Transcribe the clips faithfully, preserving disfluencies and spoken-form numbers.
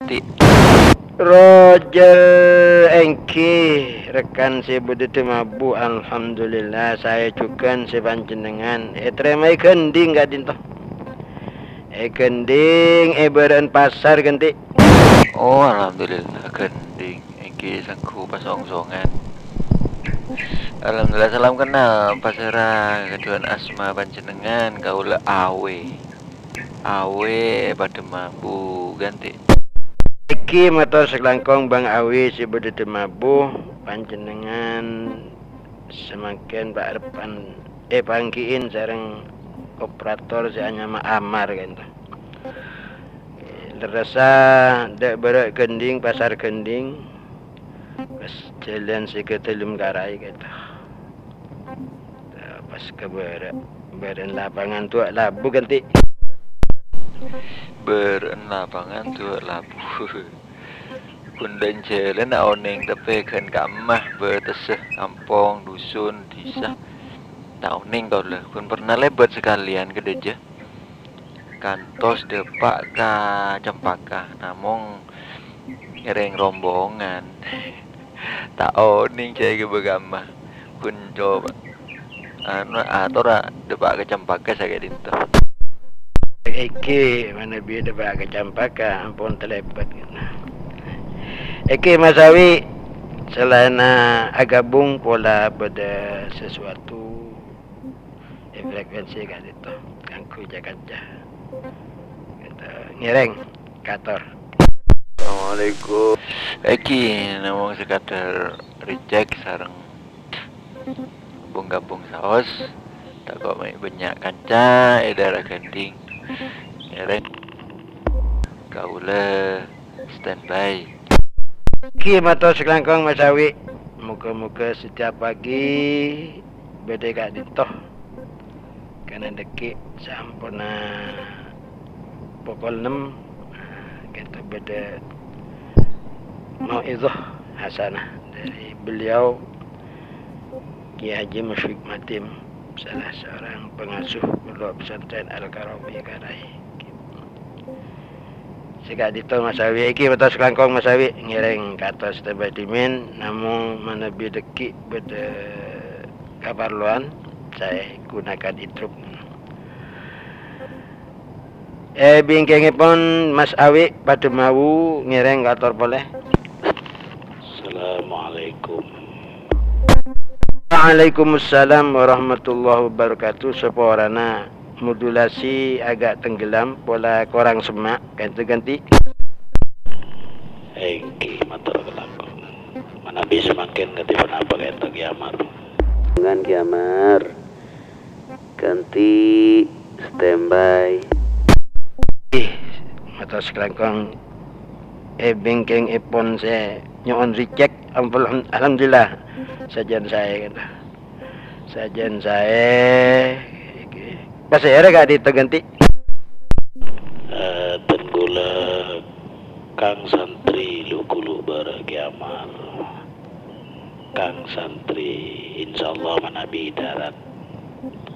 Ti. Roger, èngghi, rekan sè bâdâ Dhâmabu, alhamdulillah, saè jhughân sè panjhennengngan ètarèmaè ghândhing ka'dinto. Èghândhing è bârâ'ân pasar, Ghânti. Oh, alhamdulillah, ghândhing. Èngghi, sangghu pas ongsongan. Alhamdulillah, salam kenal, pasèra, kadhuwân asma panjhennengngan, kaulâ Awe. Awe padâ Dhâmabu, Ghânti. Èngghi mator sakalangkong Bang Awe sè bâdâ Dhâmabu, panjhennengngan samangkèn pa-, arebbhân èpanggi'in sareng operator sè anyama Amar ka'dinto. Lerressa dâ' bârâ' ghândhing, pasar ghândhing, pas jhâlân sè ka dâlem Karai ka'dinto. Pas ka bârâ', bârâ'ân lapangan duwâ' labu, Ghânti. Bârâ'ân lapangan duwâ' labu. Ghun dhân jhâlân ta' onèng, tapè ghân ka'emma bâtessa kampong, dusun, dhisa. Ta' onèng kaulâ, ghun pernah lèbât sakalèyan ka dhâjâ. Kantos dâpa' ka Cempaka, namong ngèrèng rombongan. Ta' onèng jhâ' ghâbây ka'emma. Ghun coba, anu, atorra dâpa' ka Cempaka saka'dinto. Èngghi, manabi dâpa' ka Cempaka, ampon talèbât. Èngghi, Mas Awi, salaènna aghâbung pola bâdâ sesuatu è frekuensi ka'dinto, kaangghuy ca-kanca. Ka'dinto, ngèrèng, kator. Assalamualaikum. Èngghi, namong sekadar recheck sareng ghâbung-ghâbung saos. Tako' mè' bânnya' kanca è dârâ ghândhing. Ngèrèng. Kaulâ standby. Èngghi mator sakalangkong Mas Awi. Moga-moga setiap pagi bâdâ ka'dinto. Kana dhâggi' samponna pokol ennem, ka'dinto bâdâ mau'izah hasanah dâri beliau, Kiai Haji Musyfiq Matim, salah seorang pengasuh Pondok Pesantren Al-Karawi Karai. Sè ka'dinto Mas Awi, èngghi mator sakalangkong Mas Awi, ngèrèng kator standby dhimèn, namong manabi dhâggi' bâdâ kaparlowan, saè gunakan idruk. È bingkèngèpon Mas Awi padâ mabu ngèrèng kator polè. Assalamualaikum. Waalaikumsalam warahmatullahi wabarakatuh. Saporana modulasi agak tenggelam, pola korang semma', ka'dinto Ghânti. Èngghi, mator kalangkong. Manabi samangkèn Ghânti ponapa ka'dinto Ki Amar? Dengan Ki Amar. Ghânti standby. Ih, mator sakalangkong. È bingkèngèpon sè nyo'on recheck, ampon, alhamdulillah. Sajân saè, ka'dinto. Sajân saè. Pasèra ka'dinto Ghânti. Eh, ten ghulâ Kang Santri lu-ghulu bârâ' Ki Amar. Kang Santri, insyaallah manabi dârât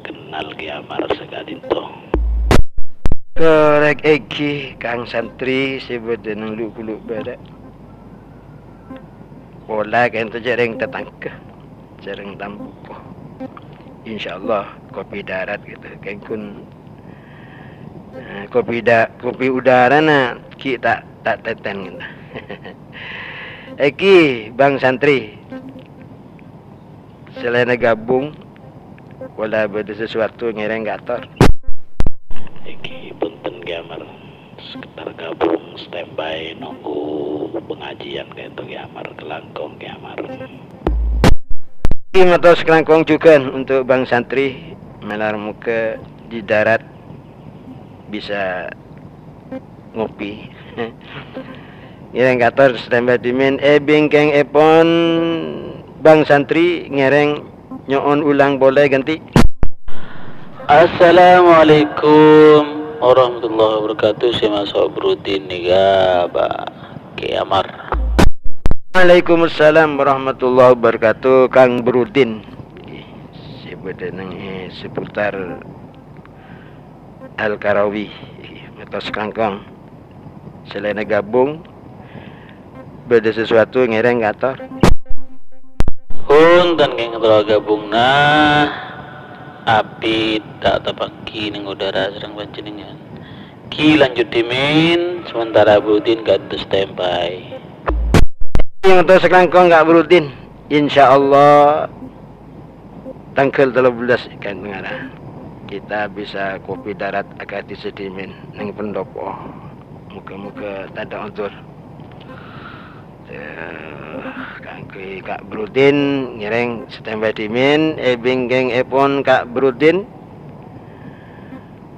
kennal Ki Amar saka'dinto. Korèk èngghi Kang Santri sè bâdâ neng lu-ghulu bârâ'. Pola ka'dinto jhâreng tatangghâ, jhâreng tambuko. Insyaallah kopi dârât ka'dinto. Kèng ghun, eh, kopi da-, kopi udarana ghi' ta', ta' tètèn ka'dinto. Èngghi, Bang Santri. Salaènna ghâbung, pola bâdâ sesuatu ngèrèng kator. Èngghi, bhunten Ki Amar. Sekedar gabung standby nunggu pengajian ka'dinto Ki Amar, kalangkong Ki Amar. Èngghi mator sakalangkong jhughân untuk Bang Santri, malar moghâ di darat bisa ngopi. Ngèrèng kator standby dhimèn, è bingkèngèpon Bang Santri ngèrèng nyo'on ulang polè Ghânti. Assalamualaikum warahmatullahi wabarakatuh. Sè maso' Burudin nèka, Pak Ki Amar. Waalaikumsalam warahmatullahi wabarakatuh, Kang Burudin. Sè bâdâ neng, eh, seputar Al-Karawi, mator sakalangkong. Salaènna gabung, bâdâ sasuatu ngèrèng ka ator. Bhunten, kèng terro gabungna, abit ta' teppagghi neng udara sareng panjhennengngan. Ghi lanjut dhimèn, sementara Burudin kaantos standby. Yang terus langkong Kak Burudin, insyaallah tangghâl tello bellâs kan ngara. Kita bisa kopi darat akadhi sè dhimèn neng pendopo. Moga-moga tadâ' ondur. Eh, kaangghuy Kak Burudin ngèrèng standby dhimèn, è bingkèngèpon Kak Burudin.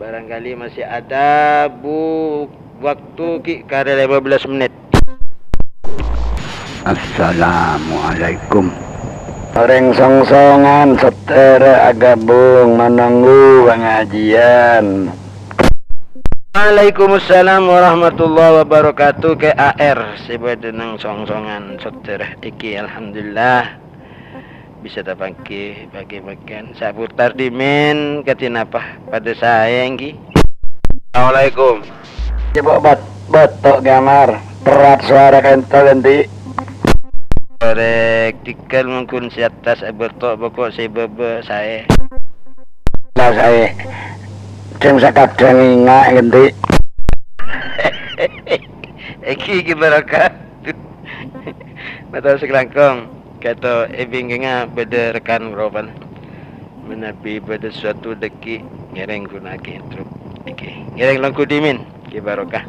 Barangkali masih ada bu-, waktu ghi' karè lèma bellâs mennit. Assalamualaikum. Orèng Songsongan sètèra agabung menunggu pangajian. Waalaikumsalam warahmatullahi wabarakatuh, K A R, sè bâdâ neng Songsongan, sètèra iki, alhamdulillah. Bisa tapangghi, pangghi mangkèn. Saputar dhimèn, kadhi napa? Padâ saè, èngghi? Assalamualaikum. Coba bat-, batok, Gamar. Berat suara kento, ganti. Korèk, tikel mungkin si atas, batok, pokok si baba, saè. Lah, saè. Jeng sakadang inga, ganti. Èngghi, èngghi barokah. Mator sakalangkong. Ka'dinto è bingkèngnga bâdâ rekan ropan. Manabi bâdâ suatu dhâggi' ngèrèng ghuna'aghi intro. Èngghi, ngèrèng longghu dhimèn, ghi barokah.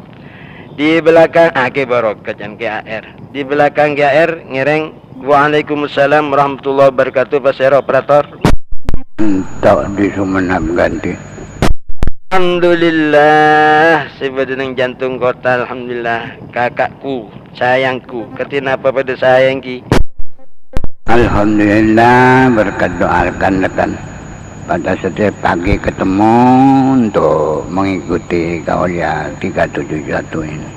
Di belakang, ah, ghi barokah, can K A R. Di belakang K A R ngèrèng, "Waalaikumsalam warahmatullahi wabarakatuh," pasèra operator. Ènto' di Sumenep ganti. Alhamdulillah, sè bâdâ neng jantung kota, alhamdulillah, kakakku. Sayangku, kadhi napa padâ saè èngghi? Alhamdulillah, berkat doa rekan-rekan, pada setiap pagi ketemu untuk mengikuti Kaulia tiga tujuh satu ini.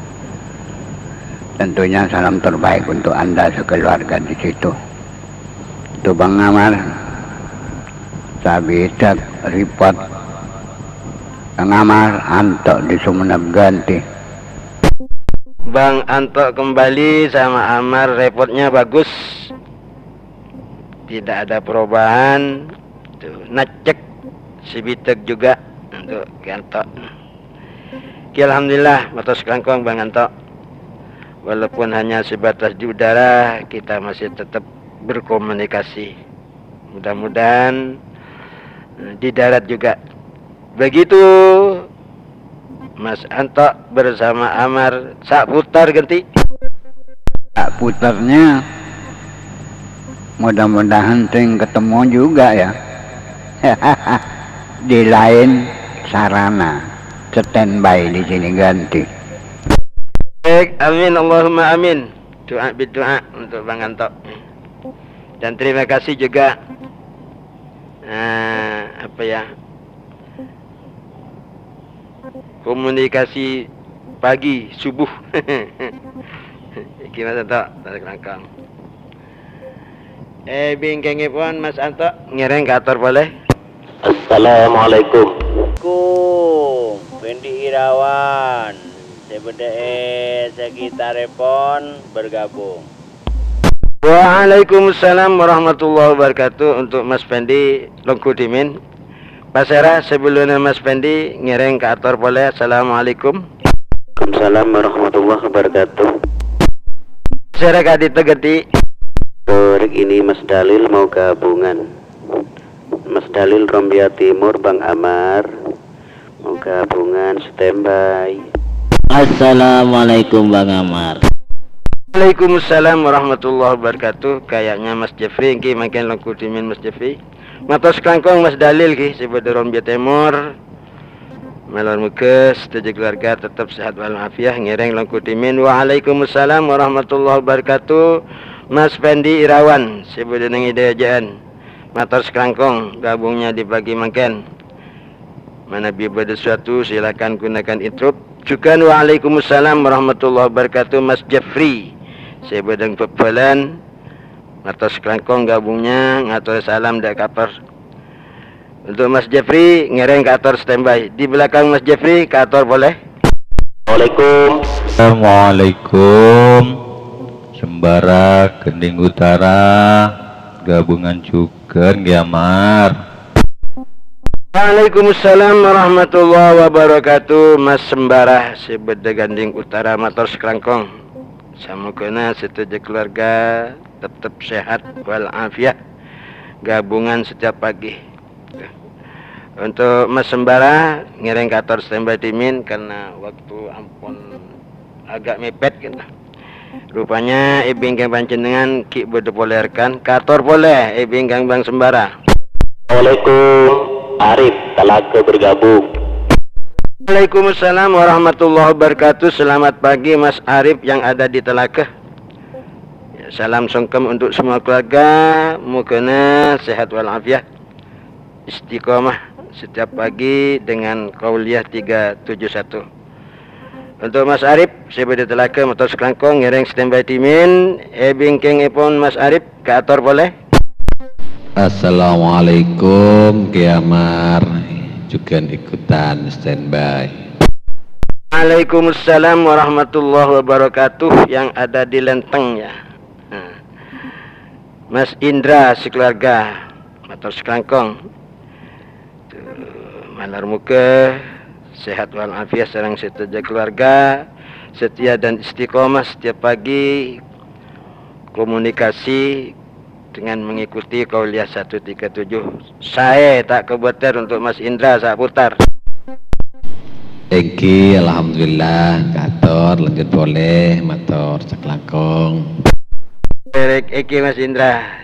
Tentunya salam terbaik untuk Anda sekeluarga di situ. Itu Bang Amar, Sabidek, Ripot. Bang Amar, Anto' di Sumenep ganti. Bang Anto' kembali sama Amar, repotnya bagus. Tidak ada perubahan. Tuh, nacek Sabidek juga untuk Anto'. Oke, alhamdulillah, mator sakalangkong Bang Anto'. Walaupun hanya sebatas di udara, kita masih tetap berkomunikasi. Mudah-mudahan, eh, di darat juga begitu. Mas Anto' bersama Amar, saputar ganti. Saputarnya, mudah-mudahan sering ketemu juga ya. Di lain sarana, standby di sini ganti. Baik, amin, Allahumma amin. Doa berdoa untuk Bang Anto'. Dan terima kasih juga, eh, apa ya, komunikasi pagi subuh. Iki Mas Anto', tarik langkang. Eh, bingkèngèpon Mas Anto', ngèrèng ka ator polè. Assalamualaikum. Assalamualaikum, Pendi Irawan, sè bâdâ è sakitarèpon bergabung. Waalaikumsalam warahmatullahi wabarakatuh. Untuk Mas Pendi, longghu dhimèn. Pasèra, sebelumnya Mas Pendi ngèrèng ka ator polè. Assalamualaikum. Waalaikumsalam warahmatullahi wabarakatuh. Pasèra ka'dinto ganti. Korèk, ini Mas Dalil mau gabungan. Mas Dalil Rombia Timur, Bang Amar. Mau gabungan, standby. Assalamualaikum, Bang Amar. Waalaikumsalam warahmatullahi wabarakatuh. Kayaknya Mas Jeffrey, èngghi mangkèn longghu dhimèn Mas Jeffrey. Mator sakalangkong Mas Dalil, ghi, sè bâdâ Rombia Timur. Malor moga sadhâjâ keluarga tetep sehat walafiat, ngèrèng longghu dhimèn. Waalaikumsalam warahmatullahi wabarakatuh. Mas Pendi Irawan, sè bâdâ neng Hidayah Jaan. Mator sakalangkong, gabungnya di pagi mangkèn. Manabi bâdâ suatu, silakan gunakan intro. Jughân waalaikumsalam warahmatullahi wabarakatuh, Mas Jeffrey. Sè bâdâ bhâbhâlân, mator sakalangkong gabungnya, ngator salam dâ' kapèr. Untuk Mas Jeffrey, ngèrèng ka ator standby. Di belakang Mas Jeffrey, ka ator polè. Assalamualaikum. Assalamualaikum. Sembara, Gending Utara, gabungan jhughân, Kè Amar. Waalaikumsalam warahmatullahi wabarakatuh. Mas Sembara sè bâdâ Gending Utara, mator sakalangkong. Samoghâna sadhâjâ keluarga teptep sehat wal afiat. Gabungan setiap pagi. Untuk Mas Sembara, ngèrèng kator standby dhimèn karena waktu ampon agak mepet gitu. Rupanya è bingkèng panjhennengngan ghi' bâdâ polè rekan, kator polè è bingkèng Bang Sembara. Assalamualaikum, Arif, Talaga bergabung. Waalaikumsalam warahmatullahi wabarakatuh. Selamat pagi Mas Arif yang ada di Talaga. Ya, salam songkem untuk semua keluarga, moghâna sehat wal afiat, istiqomah setiap pagi dengan Qauliyah tiga tujuh satu. Untuk Mas Arif, sè bâdâ Talaga mator sakalangkong ngèrèng standby dhimèn, è bingkèngèpon Mas Arif, kator polè. Assalamualaikum, Kè Amar, jhughân ikutan standby. Waalaikumsalam warahmatullahi wabarakatuh yang ada di Lenteng ya. Nah. Mas Indra sekeluarga, mator sakalangkong. Tuh, malar moghâ sehat wal afiat sareng sadhâjâ keluarga, setia dan istiqomah setiap pagi komunikasi dengan mengikuti Qauliyah satu tiga tujuh. Saè ta' kobâtèr untuk Mas Indra saputar. Èngghi, alhamdulillah, kator, lanjut polè, mator sakalangkong. Bârâmma èngghi Mas Indra.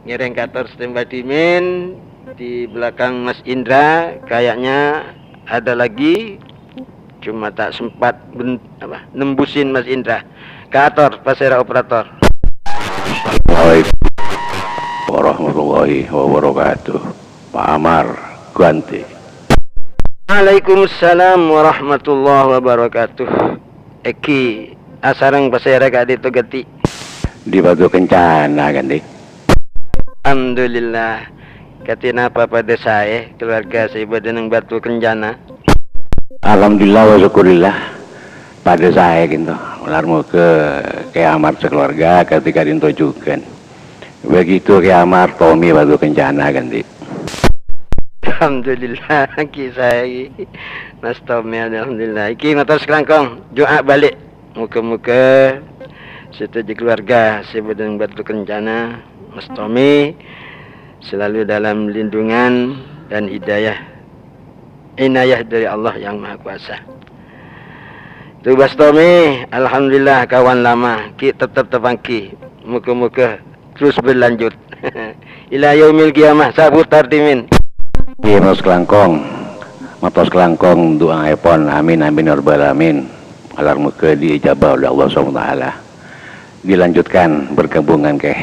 Ngèrèng kator standby dhimèn, di belakang Mas Indra kayaknya ada lagi, cuma tak sempat ben-, apa, nembusin Mas Indra. Kator, pasèra operator. Assalamualaikum warahmatullahi wabarakatuh. Pak Amar, ganti. Waalaikumsalam warahmatullahi wabarakatuh. Èngghi, asareng pasèra ka'dinto ganti. Di Batu Kencana, ganti. Alhamdulillah. Katè napa padâ saè, keluarga sè bâdâ neng Batu Kencana? Alhamdulillah wa syukurillah. Padâ saè ka'dinto. Malar moghâ Kè Amar sakeluarga katè ka'dinto jhughân. Begitu Kè Amar, Tommy Batu Kencana, ganti. Alhamdulillah, ghi' saè ghi'. Mas Tommy, alhamdulillah. Èngghi mator sakalangkong, du'a balik. Moghâ-moghâ sadhâjâ keluarga sè bâdâ neng Batu Kencana, Mas Tommy, selalu dalam lindungan dan hidayah, inayah dari Allah Yang Maha Kuasa. Tugas Tommy, alhamdulillah, kawan lama, ghi' teptep tapangghi. Moghâ-moghâ terus berlanjut. Ila yaumil qiyamah, saputar dhimèn. Ngghi, mator sakalangkong. Mator sakalangkong du'aèpon. Amin, amin, ya rabbal alamin. Malar moghâ diijabah oleh Allah Subhanahu wa Ta'ala. Dilanjutkan bergabungan kè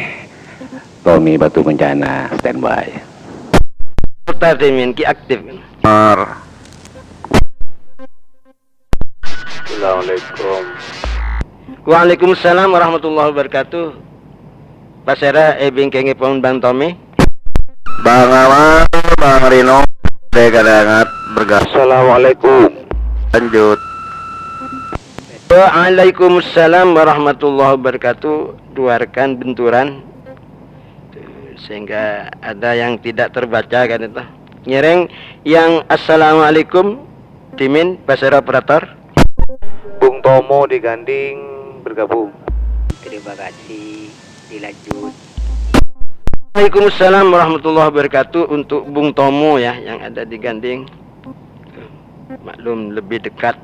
Tommy Batu Kencana, standby. Putar dhimèn, ghi' aktif. Mar. Assalamualaikum. Waalaikumsalam warahmatullahi wabarakatuh. Pasèra è bingkèngèpon Bang Tommy? Bang Amar, Bang Rino, Dekadangat, bergabung. Assalamualaikum. Lanjut. Waalaikumsalam warahmatullahi wabarakatuh. Dua rekan benturan. Sehingga ada yang tidak terbaca kan itu. Ngèrèng yang assalamualaikum, dhimèn, pasèra operator? Bung Tomo di Ganding bergabung. Terima kasih, dilanjut. Waalaikumsalam warahmatullahi wabarakatuh untuk Bung Tomo ya, yang ada di Ganding. Maklum lebih dekat.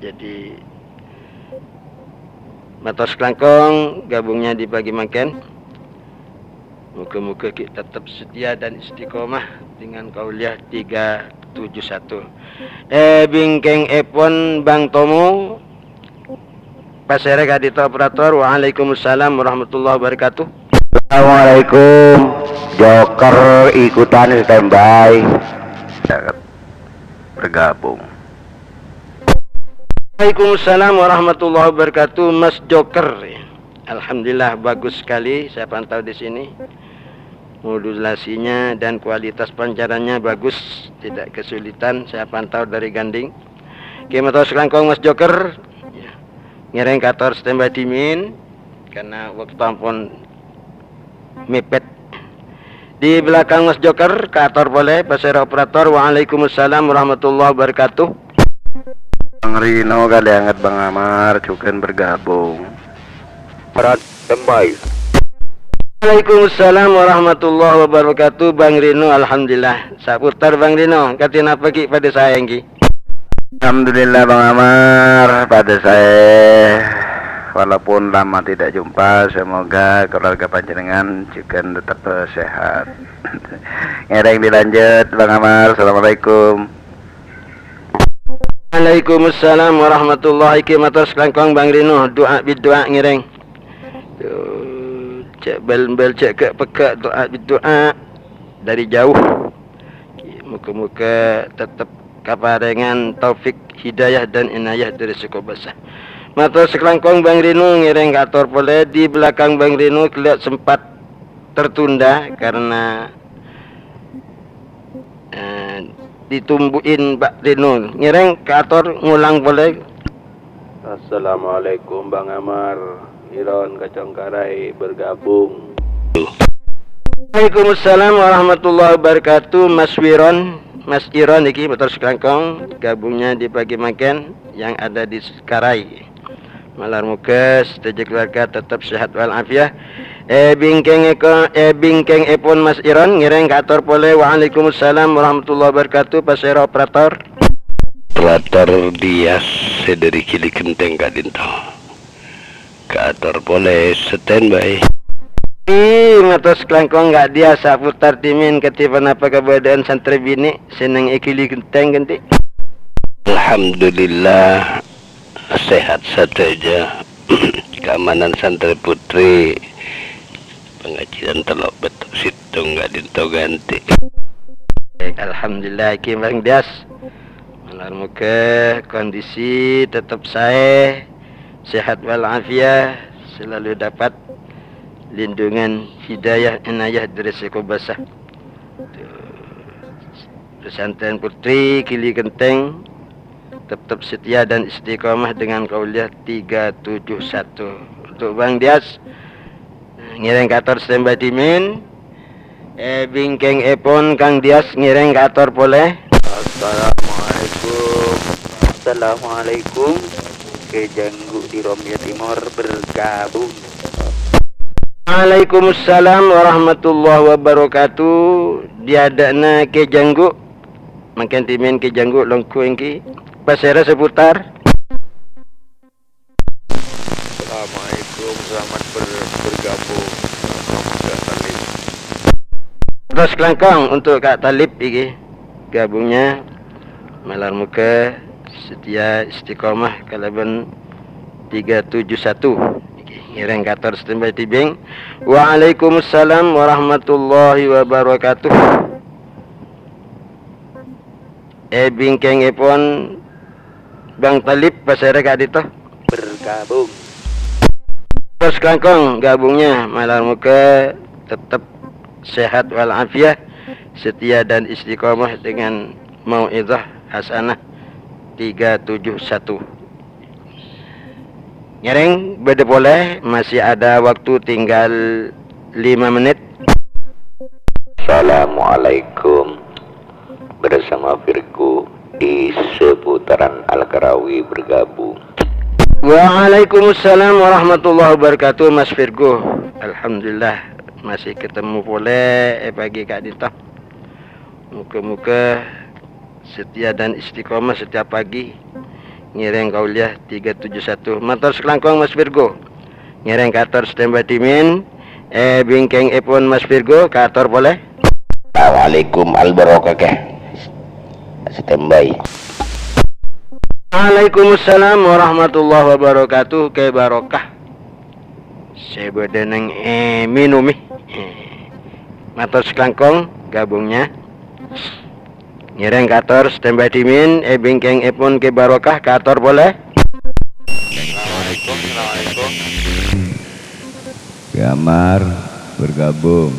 Jadi, mator sakalangkong gabungnya di pagi mangkèn. Moghâ-moghâ ghi' teptep setia dan istiqomah dengan Qauliyah tiga tujuh satu. È bingkèngèpon Bang Tomo, pasèra ka'dinto operator. Waalaikumsalam warahmatullahi wabarakatuh. Assalamualaikum. Joker ikutan standby. Bergabung. Waalaikumsalam warahmatullahi wabarakatuh, Mas Joker. Alhamdulillah, bagus sekali saya pantau di sini. Modulasinya dan kualitas pancarannya bagus, tidak kesulitan, saya pantau dari Ganding. Oke, mator sakalangkong Mas Joker. Ya. Ngèrèng kaator standby dhimèn, karena waktu ampon mepet. Di belakang Mas Joker, kaator polè, pasèra operator. Waalaikumsalam warahmatullahi wabarakatuh. Bang Rino kali anget Bang Amar, jhughân bergabung. Standby. Waalaikumsalam warahmatullahi wabarakatuh, Bang Rino. Alhamdulillah. Saputar Bang Rino, kadhi napa ghi' padâ saè ghi? Alhamdulillah, Bang Amar, padâ saè. Walaupun lama tidak jumpa, semoga keluarga panjenengan jhughân tetap sehat. Ngèrèng dilanjut, Bang Amar. Assalamualaikum. Waalaikumsalam warahmatullahi. Ghi mator sakalangkong Bang Rino, du'a bid du'a ngèrèng. Yo, cè' bâl-bâl cè' ghâ'-peghâ' du'a bid du'a dari jauh. Moghâ-moghâ tetep kaparèngan taufik, hidayah, dan inayah dari Sèko Basa. Mator sakalangkong Bang Rino ngèrèng kaator polè, di belakang Bang Rino ghellâ' sempat tertunda karena Eh, ditumbuhin Pak Rino. Ngèrèng kaator ngulang polè. Assalamualaikum, Bang Amar. Iron Kacongkarai bergabung. Waalaikumsalam warahmatullahi wabarakatuh, Mas Wiron. Mas Iron iki, mator sakalangkong, gabungnya di pagi mangkèn yang ada di Karai. Malar moghâ sadhâjâ keluarga tetep sehat wal afiat. È bingkèng èko-, è bingkèngèpon Mas Iron ngèrèng kaator polè. Waalaikumsalam warahmatullahi wabarakatuh. Pasèra operator? Operator Dias sè dâri Gili Genteng ka'dinto. Kaator polè, standby. Ih, mator sakalangkong Kang Dias, saputar dhimèn kadhi ponapa kabâdâ'ân santrè binè' sè neng è Gili Genteng, Genteng? Alhamdulillah. Sehat sadhâjâ. Keamanan santrè putri. Pangajiân tello' bâkto sèttong ka'dinto ghântè. Baik, alhamdulillah, iki Bang Dias. Malar moghâ kondisi tetep saè, sehat wal afiat, selalu dapat lindungan hidayah inayah dari Sèko Basa. Tuh. Pesantren Putri Gili Genteng. Tetap setia dan istiqomah dengan kauliah tiga tujuh satu. Untuk Bang Dias, ngèrèng kaator standby dhimèn. È bingkèngèpon Kang Dias ngèrèng kaator polè. Assalamualaikum. Assalamualaikum. Kè Janggu di Romya Timor bergabung. Waalaikumsalam warahmatullahi wabarakatuh. Diadâ'na Kè Janggu. Mangkèn dhimèn Kè Janggu longghu èngghi. Pasèra seputar? Assalamualaikum, selamat ber-, bergabung. Selamat Kak Talib. Terus kelangkong untuk Kak Talib iki. Gabungnya malar moga setia istiqomah kalabân tiga tujuh satu. Iki ngèrèng kaator standby dhimèn. Waalaikumsalam warahmatullahi wabarakatuh. È bingkèngèpon Bang Talib pasèra ka'dinto? Bergabung. Terus kelangkong gabungnya, malar moga tetap sehat wal afiat, setia dan istiqomah dengan mau'izah hasanah tiga tujuh satu. Ngèrèng bâdâ polè, masih ada waktu tinggal lima menit. Assalamualaikum. Bersama Virgo di seputaran Al-Karawi bergabung. Waalaikumsalam warahmatullahi wabarakatuh, Mas Virgo. Alhamdulillah, masih ketemu polè è pagi ka'dinto. Moga-moga setia dan istiqomah setiap pagi. Ngèrèng kauliah tiga tujuh satu. Mator sakalangkong, Mas Virgo. Ngèrèng kaator standby dhimèn. È bingkèngèpon Mas Virgo, kaator polè. Assalamualaikum, Al Barokah, Kè. Standby. Waalaikumsalam warahmatullahi wabarakatuh, Kè Barokah. Sè bâdâ neng è Minumi. Mator sakalangkong gabungnya. Ngèrèng kaator standby dhimèn, è bingkèngèpon Kè Barokah kaator polè. Assalamualaikum, assalamualaikum. Kè Amar bergabung.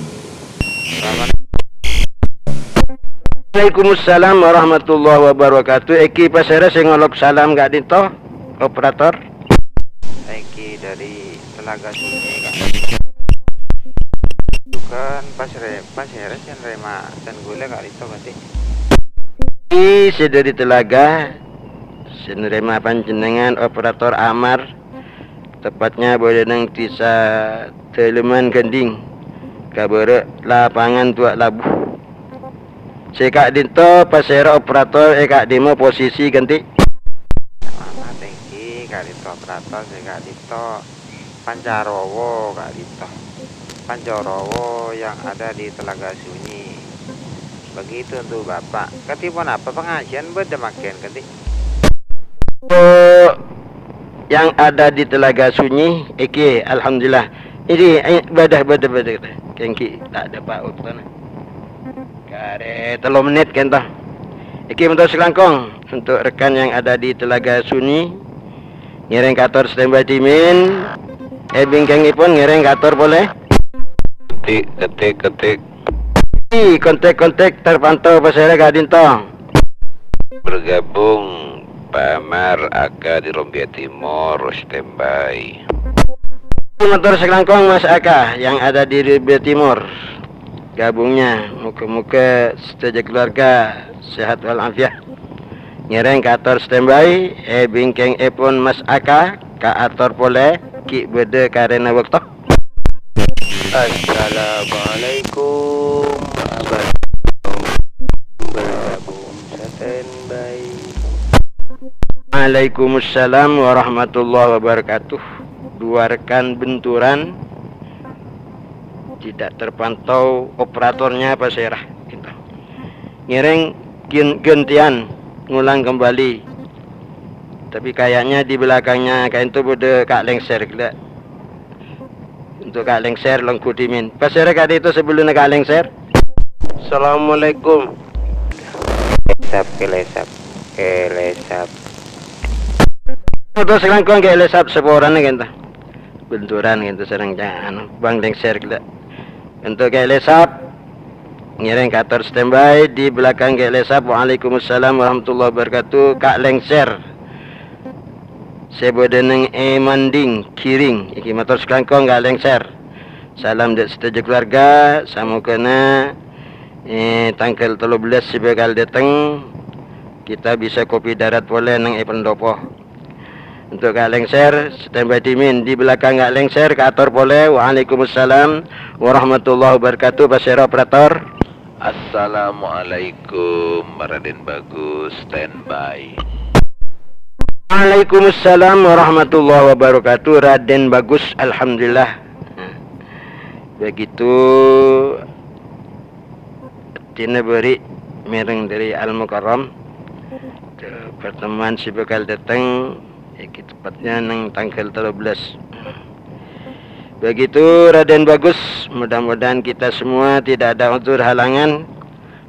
Waalaikumsalam warahmatullahi wabarakatuh. Èngghi pasèra sè ngolok salam ka'dinto, operator? Èngghi dâri Telaga Sunyi, Kak. Bukan, pasèra, pasèra sè narèma, sè ghulâ ka'dinto, berarti. Èngghi sè dâri Telaga, sè narèma panjhennengngan operator Amar, tepatnya bâdâ neng Dhisa Dâlâman Gandhing, ka bârâ' lapangan Duwâ' Labu. Sè ka'dinto pasèra operator è ka'dimma posisi ghântè? Selamat èngghi ka'dinto operator sè ka'dinto Pancarowo ka'dinto. Pancarowo yang ada di Telaga Sunyi. Begitu untuk Bapak. Kadhi ponapa pangajiân bâdâ mangkèn kadhi? Oh, yang ada di Telaga Sunyi, èngghi, alhamdulillah. Ini, eh, bâdâ, bâdâ, bâdâ. Èngghi, ta' dâpa' oktona. Karè tello mennit kento. Èngghi mator sakalangkong untuk rekan yang ada di Telaga Sunyi. Ngèrèng kator standby dhimèn. È bingkèngngèpon ngèrèng kator polè. Ketik, ketik, ketik. Ih, kontak-kontak terpantau pasèra ka'dinto. Bergabung Pak Amar Aka di Rumbia Timur, standby. Mator sakalangkong Mas Aka yang ada di Rumbia Timur. Gabungnya, moga-moga sadhâjâ keluarga sehat walafiat. Ngèrèng kator standby, è bingkèngngèpon Mas Aka, kaator polè, ghi' bâdâ karèna bâkto. Assalamualaikum, Abah. Bergabung, standby. Waalaikumsalam warahmatullahi wabarakatuh. Dua rekan benturan, tidak terpantau operatornya pasèra. Gitu. Ngèrèng gen-, gantian ngulang kembali. Tapi kayaknya di belakangnya ka'dinto bâdâ Ka' Lengser ghellâ'. Untuk Ka' Lengser, longghu dhimèn. Pasèra ka'dinto sabellunna Ka' Lengser? Assalamualaikum. Lesap, ke lesap, ke lesap. Mator sakalangkong ke lesap saporana kento. Benturan kento sareng ca-, anu, Bang Lengser ghellâ'. Untuk ke lesap, ngèrèng kator standby di belakang ke lesap. Waalaikumsalam warahmatullahi wabarakatuh. Ka' Lengser. Sè bâdâ neng è Manding, Giring. Èngghi mator sakalangkong Ka' Lengser. Salam dâ' sadhâjâ keluarga, samogana, eh, tangghâl tello bellâs sè bhâkal dâteng, kita bisa kopi darat polè neng è pendopo. Untuk Ka' Lengser, standby dhimèn di belakang Ka' Lengser, kaator polè. Waalaikumsalam warahmatullahi wabarakatuh. Pasèra operator? Assalamualaikum, Raden Bagus, standby. Waalaikumsalam warahmatullahi wabarakatuh, Raden Bagus, alhamdulillah. Begitu, dina bâri' mèreng dâri Al-Mukarram. Pertemuan sè bhâkal dâteng, èngghi tepatnya neng tangghâl tello bellâs. Begitu, Raden Bagus, mudah-mudahan kita semua tidak ada udzur halangan.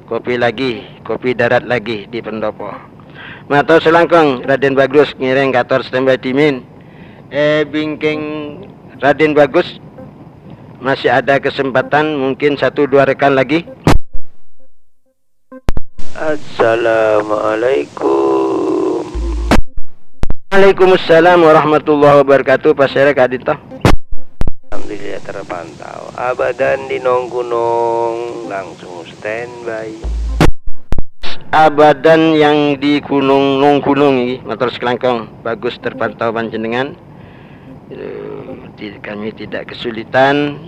Kopi lagi, kopi darat lagi di pendopo. Mator sakalangkong, Raden Bagus ngèrèng kator standby dhimèn. Eh, bingkèng Raden Bagus, masih ada kesempatan, mungkin satu dua rekan lagi. Assalamualaikum. Waalaikumsalam warahmatullahi wabarakatuh. Pasèra ka'dinto? Alhamdulillah terpantau. Abadan di Nonggunong langsung standby. Abadan yang di Gunung, Nonggunong iki, mator sakalangkong. Bagus terpantau panjhennengngan. Eh, ti-, kami tidak kesulitan.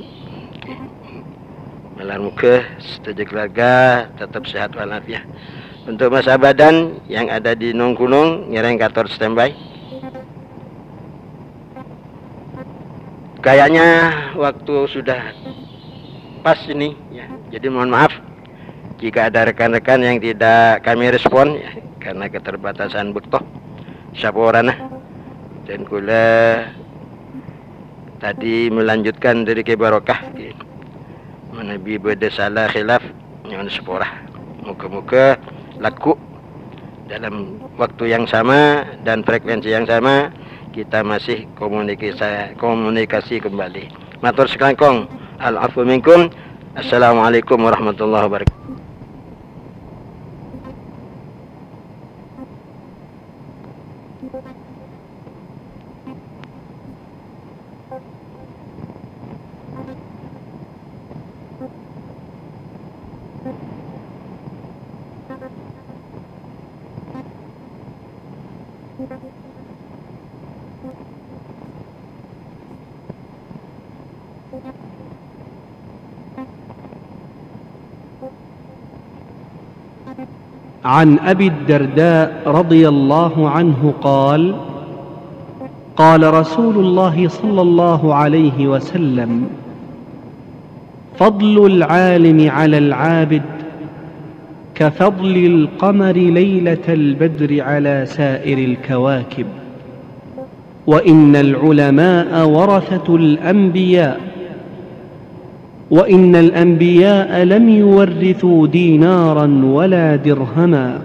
Malar moga sadhâjâ keluarga tetap sehat walafiat. Untuk Mas Abadan yang ada di Nonggunong, ngèrèng kator standby. Kayaknya waktu sudah pas ini, ya. Jadi mohon maaf jika ada rekan-rekan yang tidak kami respon, ya, karena keterbatasan bâkto saporana. Dan kaulâ tadi melanjutkan dâri Kè Barokah, ngghi. Manabi bâdâ sala khilaf, nyo'on sapora. Moga-moga lagghu' dalam waktu yang sama dan frekuensi yang sama, kita masih komunikasi, komunikasi kembali. Mator sakalangkong, al-afwu minkum. Assalamualaikum warahmatullahi wabarakatuh. عن أبي الدرداء رضي الله عنه قال: قال رسول الله صلى الله عليه وسلم: فضل العالم على العابد كفضل القمر ليلة البدر على سائر الكواكب، وإن العلماء ورثة الأنبياء، وإن الأنبياء لم يورثوا دينارا ولا درهما،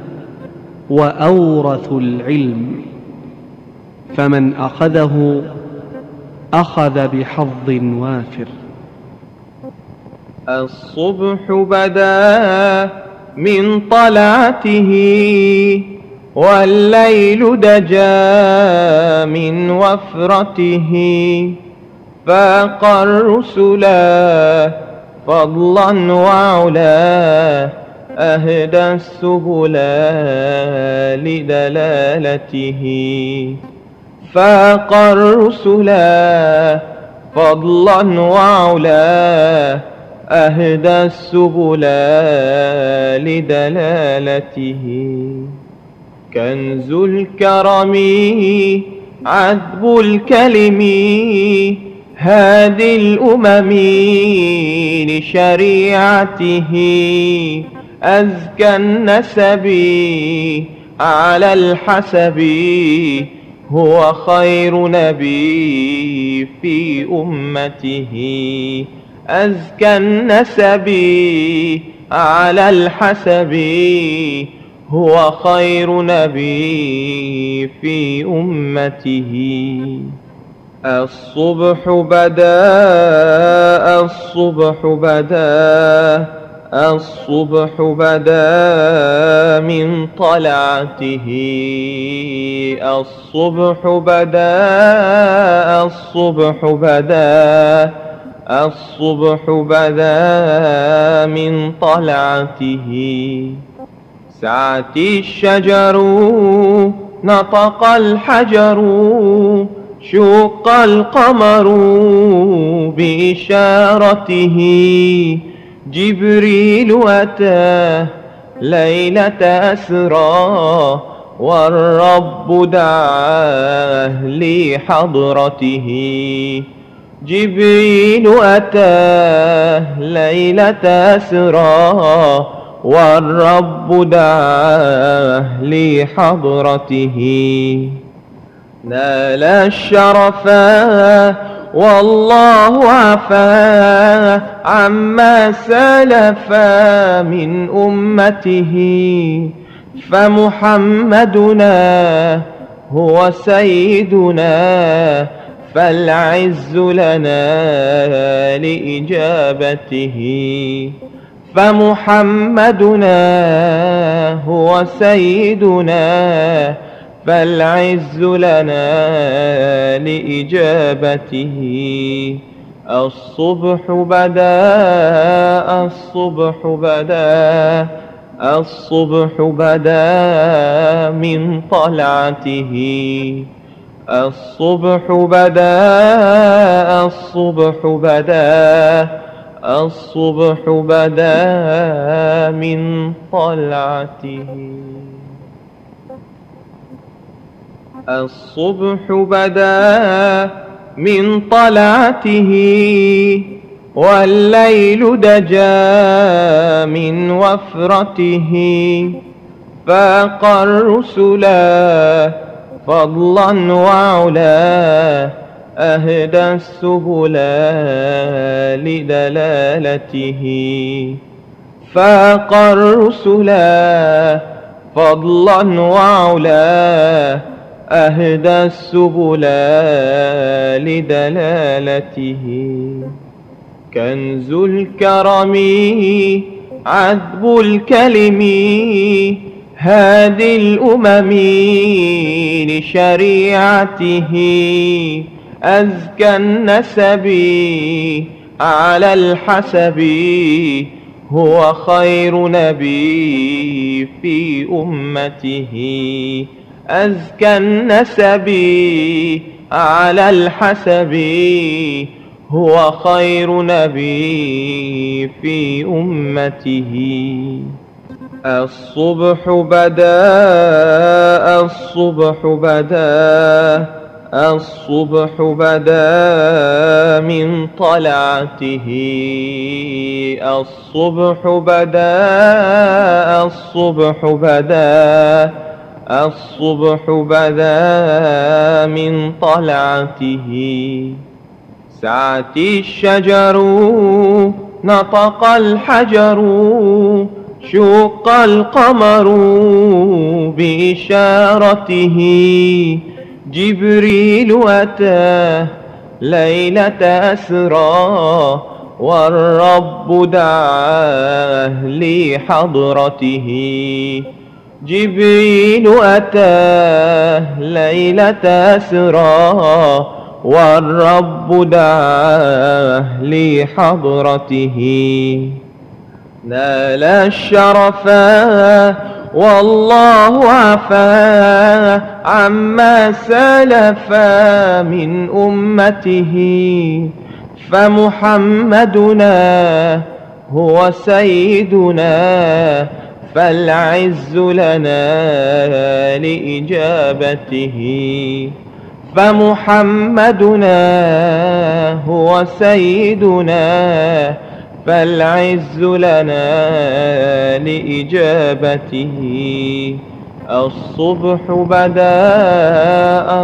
وأورثوا العلم، فمن أخذه أخذ بحظ وافر. الصبح بدا من طلعته، والليل دجا من وفرته، فاق الرسلا فضلا وعلا، أهدى السبلا لدلالته. فاق الرسلا فضلا وعلا، أهدى السبلا لدلالته. كنز الكرم عذب الكلم، هادي الأمم لشريعته. أزكى النسب على الحسب، هو خير نبي في أمته. أزكى النسب على الحسب، هو خير نبي في أمته. الصبح بدا، الصبح بدا، الصبح بدا من طلعته. الصبح بدا، الصبح بدا، الصبح بدا من طلعته. سعت الشجر، نطق الحجر، شق القمر بإشارته. جبريل أتى ليلة أسرى، والرب دعاه لحضرته. جبريل أتاه ليلة أسرى، والرب دعاه لحضرته. نال الشرفا والله عفا عما سلفا من أمته. فمحمدنا هو سيدنا، فالعز لنا لإجابته. فمحمدنا هو سيدنا، فالعز لنا لإجابته. الصبح بدا، الصبح بدا، الصبح بدا من طلعته. الصبح بدا، الصبح بدا، الصبح بدا من طلعته. الصبح بدا من طلعته، والليل دجا من وفرته. فاق الرسلا فضلا وعلا، أهدى السبلا لدلالته. فاق الرسلا فضلا وعلا، أهدى السبلا لدلالته. كنز الكرم، عذب الكلم، هادي الأمم لشريعته، أزكى النسب على الحسب، هو خير نبي في أمته. أزكى النسب على الحسب، هو خير نبي في أمته. الصبح بدا، الصبح بدا، الصبح بدا من طلعته. الصبح بدا، الصبح بدا، الصبح بدا من طلعته. سعت الشجر، نطق الحجر، شق القمر بإشارته. جبريل أتى ليلة أسرى، والرب دعاه لحضرته. جبريل أتى ليلة أسرى، والرب دعاه لحضرته. نال الشرفا والله عفا عما سلفا من أمته، فمحمدنا هو سيدنا، فالعز لنا لإجابته. فمحمدنا هو سيدنا، فالعز لنا لإجابته. الصبح بدا،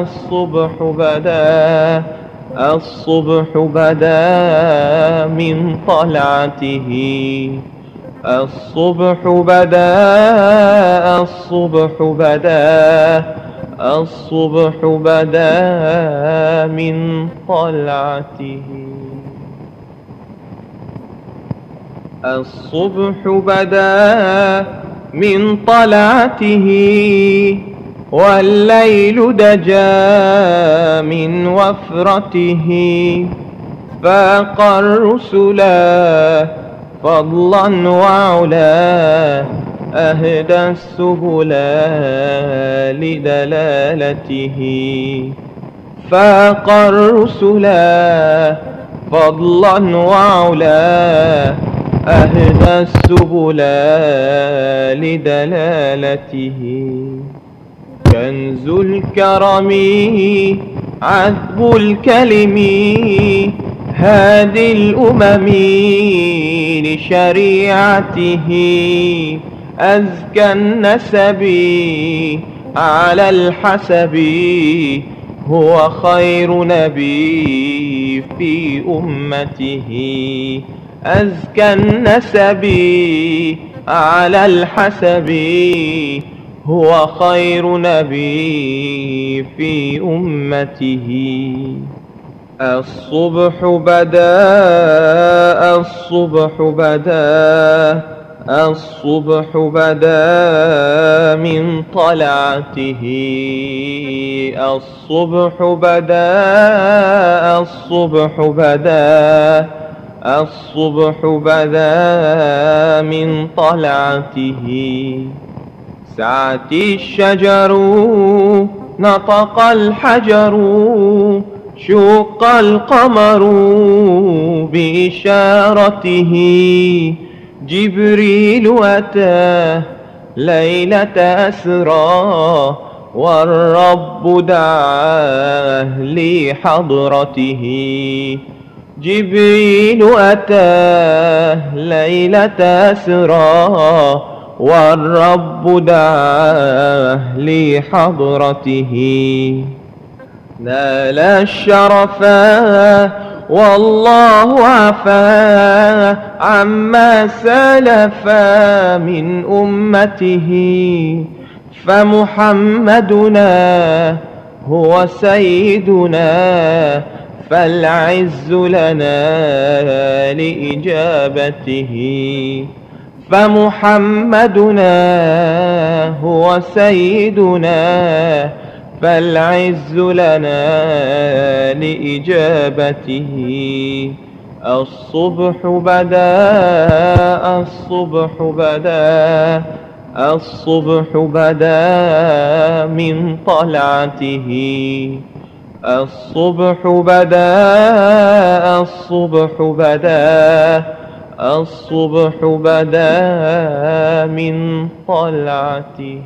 الصبح بدا، الصبح بدا من طلعته. الصبح بدا، الصبح بدا، الصبح بدا من طلعته. الصبح بدا من طلعته، والليل دجا من وفرته. فاق الرسلا فضلا وعلا، أهدى السبلا لدلالته. فاق الرسلا فضلا وعلا، أهدى السبلا لدلالته. كنز الكرم، عذب الكلم، هادي الأمم لشريعته. أزكى النسب على الحسب، هو خير نبي في أمته. أزكى النسب على الحسب، هو خير نبي في أمته. الصبح بدا، الصبح بدا، الصبح بدا من طلعته. الصبح بدا، الصبح بدا، الصبح بدا من طلعته. سعت الشجر، نطق الحجر، شق القمر بإشارته. جبريل أتى ليلة أسرى، والرب دعاه لحضرته. جبريل أتى ليلة أسرى، والرب دعاه لحضرته. نال الشرفا والله عفا عما سلفا من أمته. فمحمدنا هو سيدنا، فالعز لنا لإجابته، فمحمدنا هو سيدنا، فالعز لنا لإجابته. الصبح بدا، الصبح بدا، الصبح بدا من طلعته. الصبح بدا، الصبح بدا، الصبح بدا من طلعته.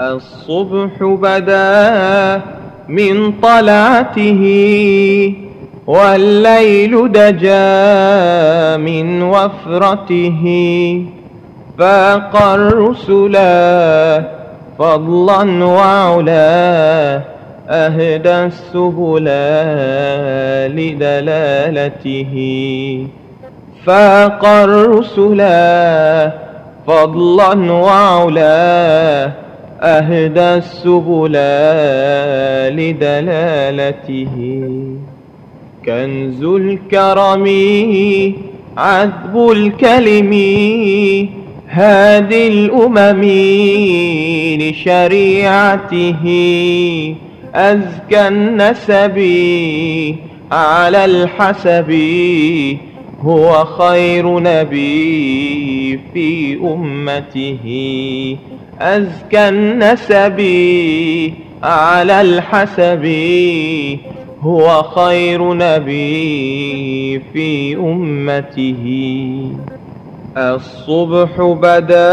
الصبح بدا من طلعته، والليل دجا من وفرته. فاق الرسلا فضلا وعلا، أهدى السبلا لدلالته. فاق الرسلا فضلا وعلا، أهدى السبلا لدلالته. كنز الكرم عذب الكلم، هادي الأمم لشريعته. أزكى النسب على الحسب، هو خير نبي في أمته. أزكى النسب على الحسب، هو خير نبي في أمته. الصبح بدا،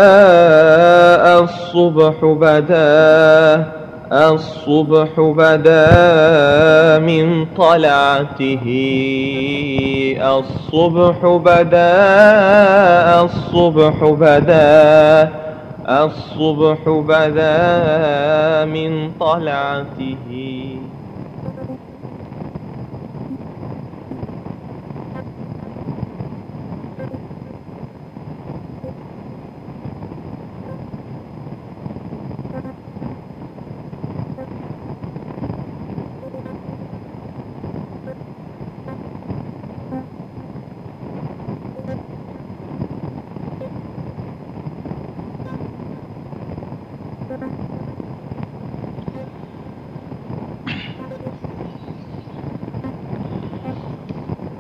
الصبح بدا، الصبح بدا من طلعته. الصبح بدا، الصبح بدا، الصبح بدا من طلعته.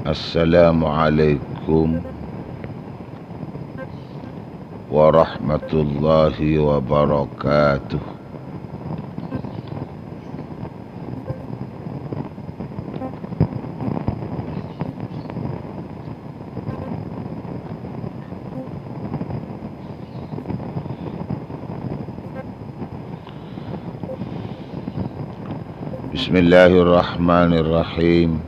السلام عليكم ورحمة الله وبركاته. بسم الله الرحمن الرحيم.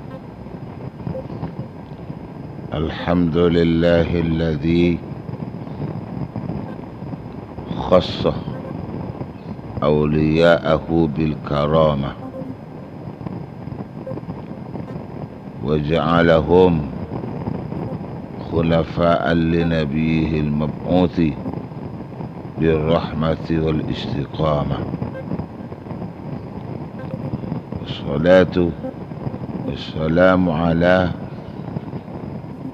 الحمد لله الذي خص أولياءه بالكرامة وجعلهم خلفاء لنبيه المبعوث بالرحمة والاستقامة. والصلاة والسلام على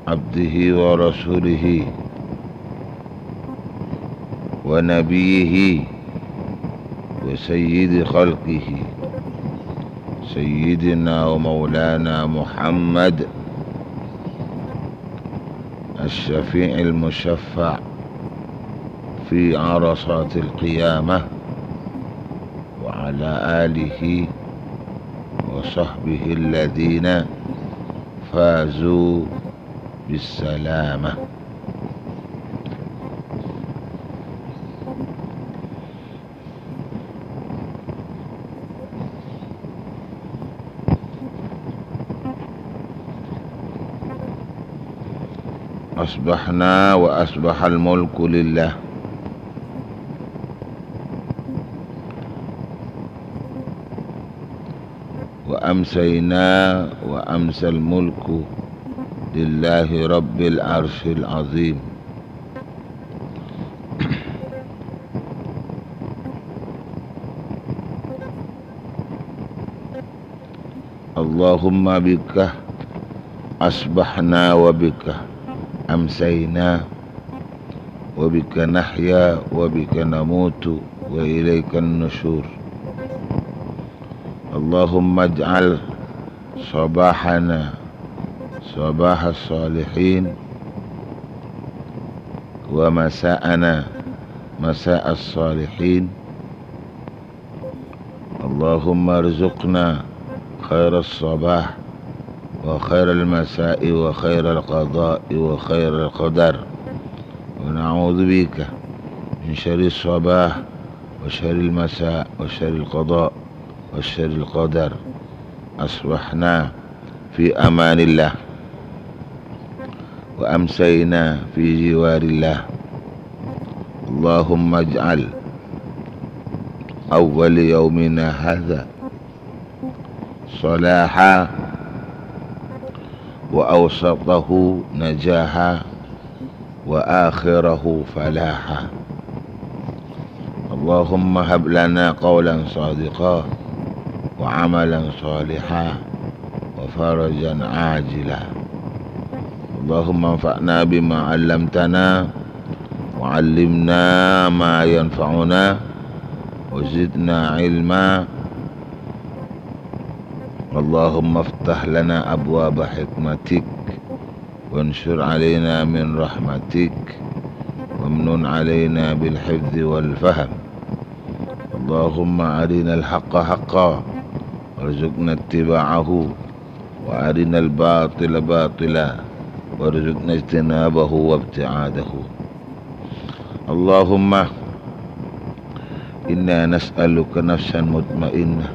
عبده ورسوله ونبيه وسيد خلقه سيدنا ومولانا محمد الشفيع المشفع في عرصات القيامة، وعلى آله وصحبه الذين فازوا بالسلامة. أصبحنا وأصبح الملك لله. وأمسينا وأمسى الملك لله رب العرش العظيم. اللهم بك أصبحنا وبك أمسينا وبك نحيا وبك نموت وإليك النشور. اللهم اجعل صباحنا صباح الصالحين ومساءنا مساء الصالحين. اللهم ارزقنا خير الصباح وخير المساء وخير القضاء وخير القدر، ونعوذ بك من شر الصباح وشر المساء وشر القضاء وشر القدر. أصبحنا في أمان الله وأمسينا في جوار الله. اللهم اجعل أول يومنا هذا صلاحا وأوسطه نجاحا وآخره فلاحا. اللهم هب لنا قولا صادقا وعملا صالحا وفرجا عاجلا. اللهم انفعنا بما علمتنا وعلمنا ما ينفعنا وزدنا علما. اللهم افتح لنا أبواب حكمتك وانشر علينا من رحمتك وامنن علينا بالحفظ والفهم. اللهم أرنا الحق حقا وارزقنا اتباعه وأرنا الباطل باطلا وارزقنا اجتنابه وابتعاده. اللهم إنا نسألك نفسا مطمئنة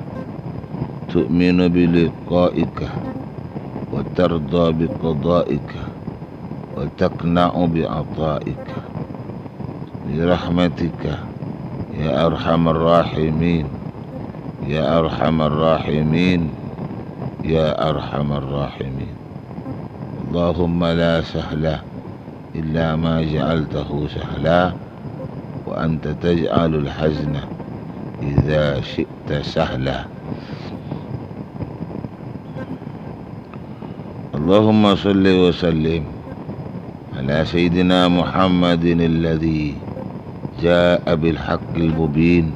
تؤمن بلقائك وترضى بقضائك وتقنع بعطائك برحمتك يا أرحم الراحمين، يا أرحم الراحمين، يا أرحم الراحمين. اللهم لا سهل إلا ما جعلته سهلا وأنت تجعل الحزن إذا شئت سهلا. اللهم صل وسلم على سيدنا محمد الذي جاء بالحق المبين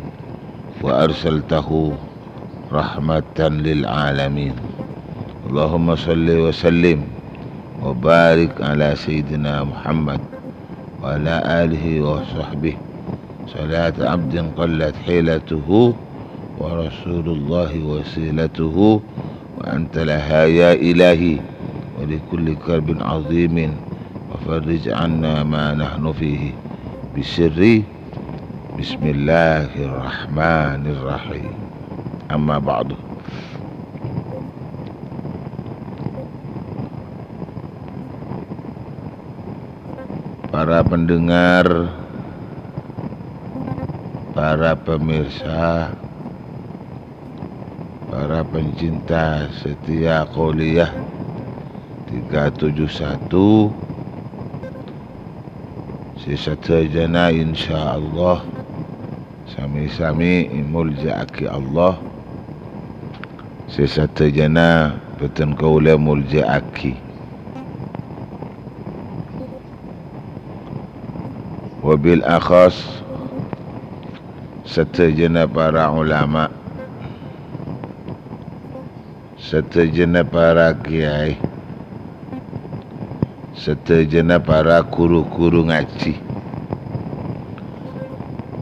وأرسلته رحمة للعالمين. اللهم صل وسلم وبارك على سيدنا محمد وعلى آله وصحبه صلاة عبد قلت حيلته ورسول الله وسيلته وأنت لها يا إلهي ولكل كرب عظيم وفرج عنا ما نحن فيه بسر بسم الله الرحمن الرحيم. أما بعد. Para pendengar, para pemirsa, para pencinta setia kuliah tiga tujuh satu, sè sadhâjâna insyaallah sami-sami èmoljâ'aghi Allah, sè sadhâjâna bhâdhân kaulâ moljâ'aghi. Wabil akhas, sadhâjâna para ulama, sadhâjâna para kèyaè, sadhâjâna para ghuru-ghuru ngajhi,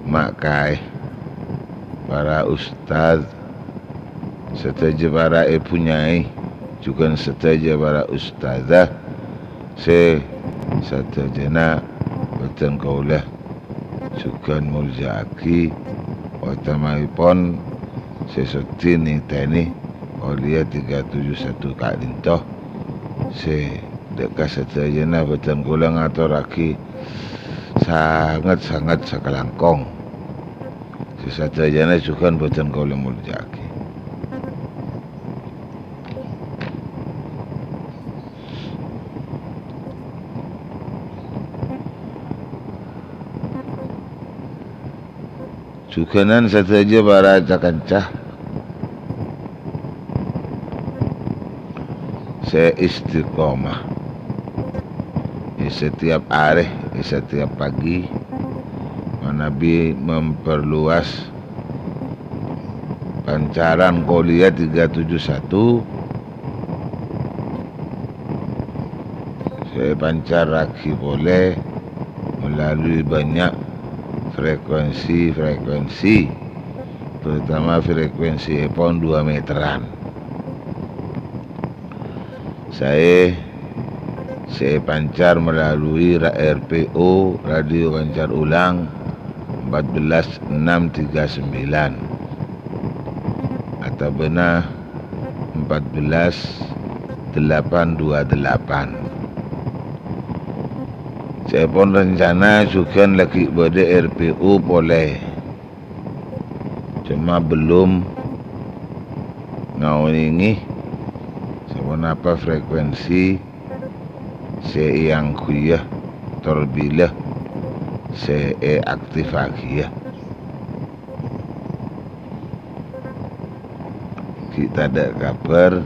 ma' kaè, para ustad, sadhâjâ para èbhu nyai, jhughân sadhâjâ para ustadzah, sè sadhâjâna bhâdhân kaulâ jhughân moljâ'aghi, otama'èpon sè sodi nètènè kuliah tiga tujuh satu ka'dinto, sè dâ' ka sadhâjâna bhâdhân kaulâ ngatorraghi sanget-sanget sakalangkong. Sè sadhâjâna jhughân bhâdhân kaulâ moljâ'aghi. Jhughânan sadhâjâ para ca-kanca. sè istiqomah. Di setiap arè, di setiap pagi, manabi memperluas pancaran Qouliyah tiga tujuh satu, sè èpancarraghi polè melalui banyak frekuensi-frekuensi, terutama frekuensièpon dua meteran. Saè sè èpancar melalui ra-, R P O, Radio Pancar Ulang, empat belas enam tiga sembilan, atabâna empat belas delapan dua delapan. Sèpon rencana jhughân laghi' bâdâ R P O polè. Coma belum ngaonèngè saponapa frekuensi sè èangghuyâ tor bilâ sè èaktifaghi, yâ. Ghi' tadâ' kabhâr,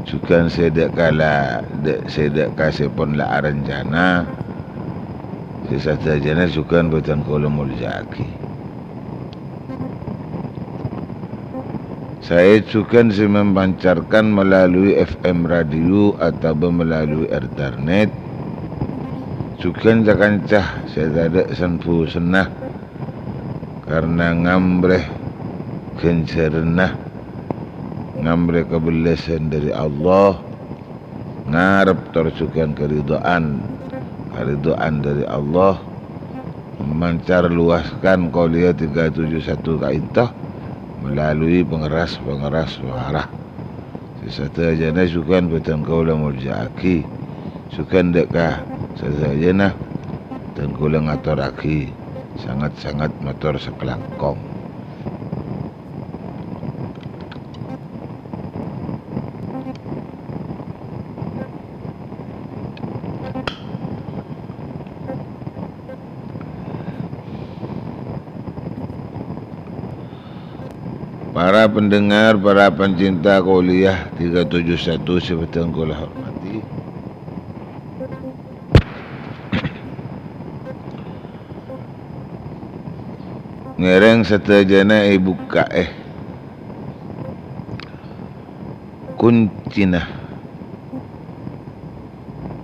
jhughân sè dâ' kala-, dâ-, sè dâ' kasèpon la arencana, sè sadhâjâna jhughân bhâdhân kaulâ molja'aghi. Saè jhughân sè mempancarkan melalui F M radio atabâ melalui internet, jhughân ca-kanca sè tadâ' san-bhusanna karna ngambrè ghânjhârânna, ngambrè kabellâsân dâri Allah, ngarep tor jhughân karidho'an, karidho'an dâri Allah, mancar luaskan Qouliyah tiga tujuh satu ka'ènto melalui pengeras-pengeras suara. Sè sadhâjâna jhughân bhâdhân kaulâ molja'aghi, jhughân dâ' ka sadhâjâna, bhâdhân kaulâ ngatorraghi sanget-sanget mator sakalangkong. Para pendengar, para pencinta Qouliyah tiga tujuh satu sè bhâdhân kaulâ hormati. Ngèrèng sadhâjâna èbukka'è kuncina.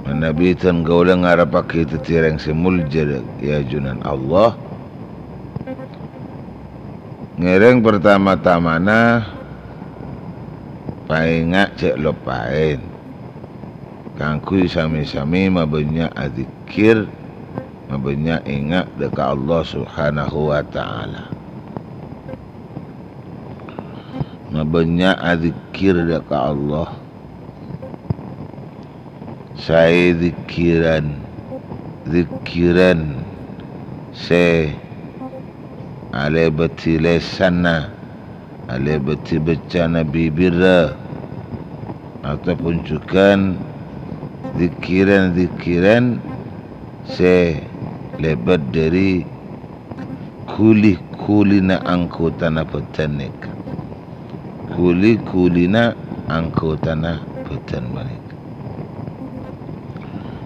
Manabi bhâdhân kaulâ ngarebbhâghi dhâddhi rèng sè molja è ajunanna Allah, ngèrèng partama-tamana paènga' jhâ' loppaè kaangghuy sami-sami mabânnya' adzikkèr, mabânnya' ènga' dâ' ka Allah Subhanahu wa Ta'ala. Mabânnya' adzikkèr dâ' ka Allah. Saè dzikkiran, dzikkiran sè alèbâdhi lèsanna, alèbâdhi beccana bibirra, ataupun jhughân dzikkiran-dzikkiran sè lèbât dâri ghuli-ghulina anggotana bhâdhân nèka. Ghuli-ghulina anggotana bhâdhân panèka.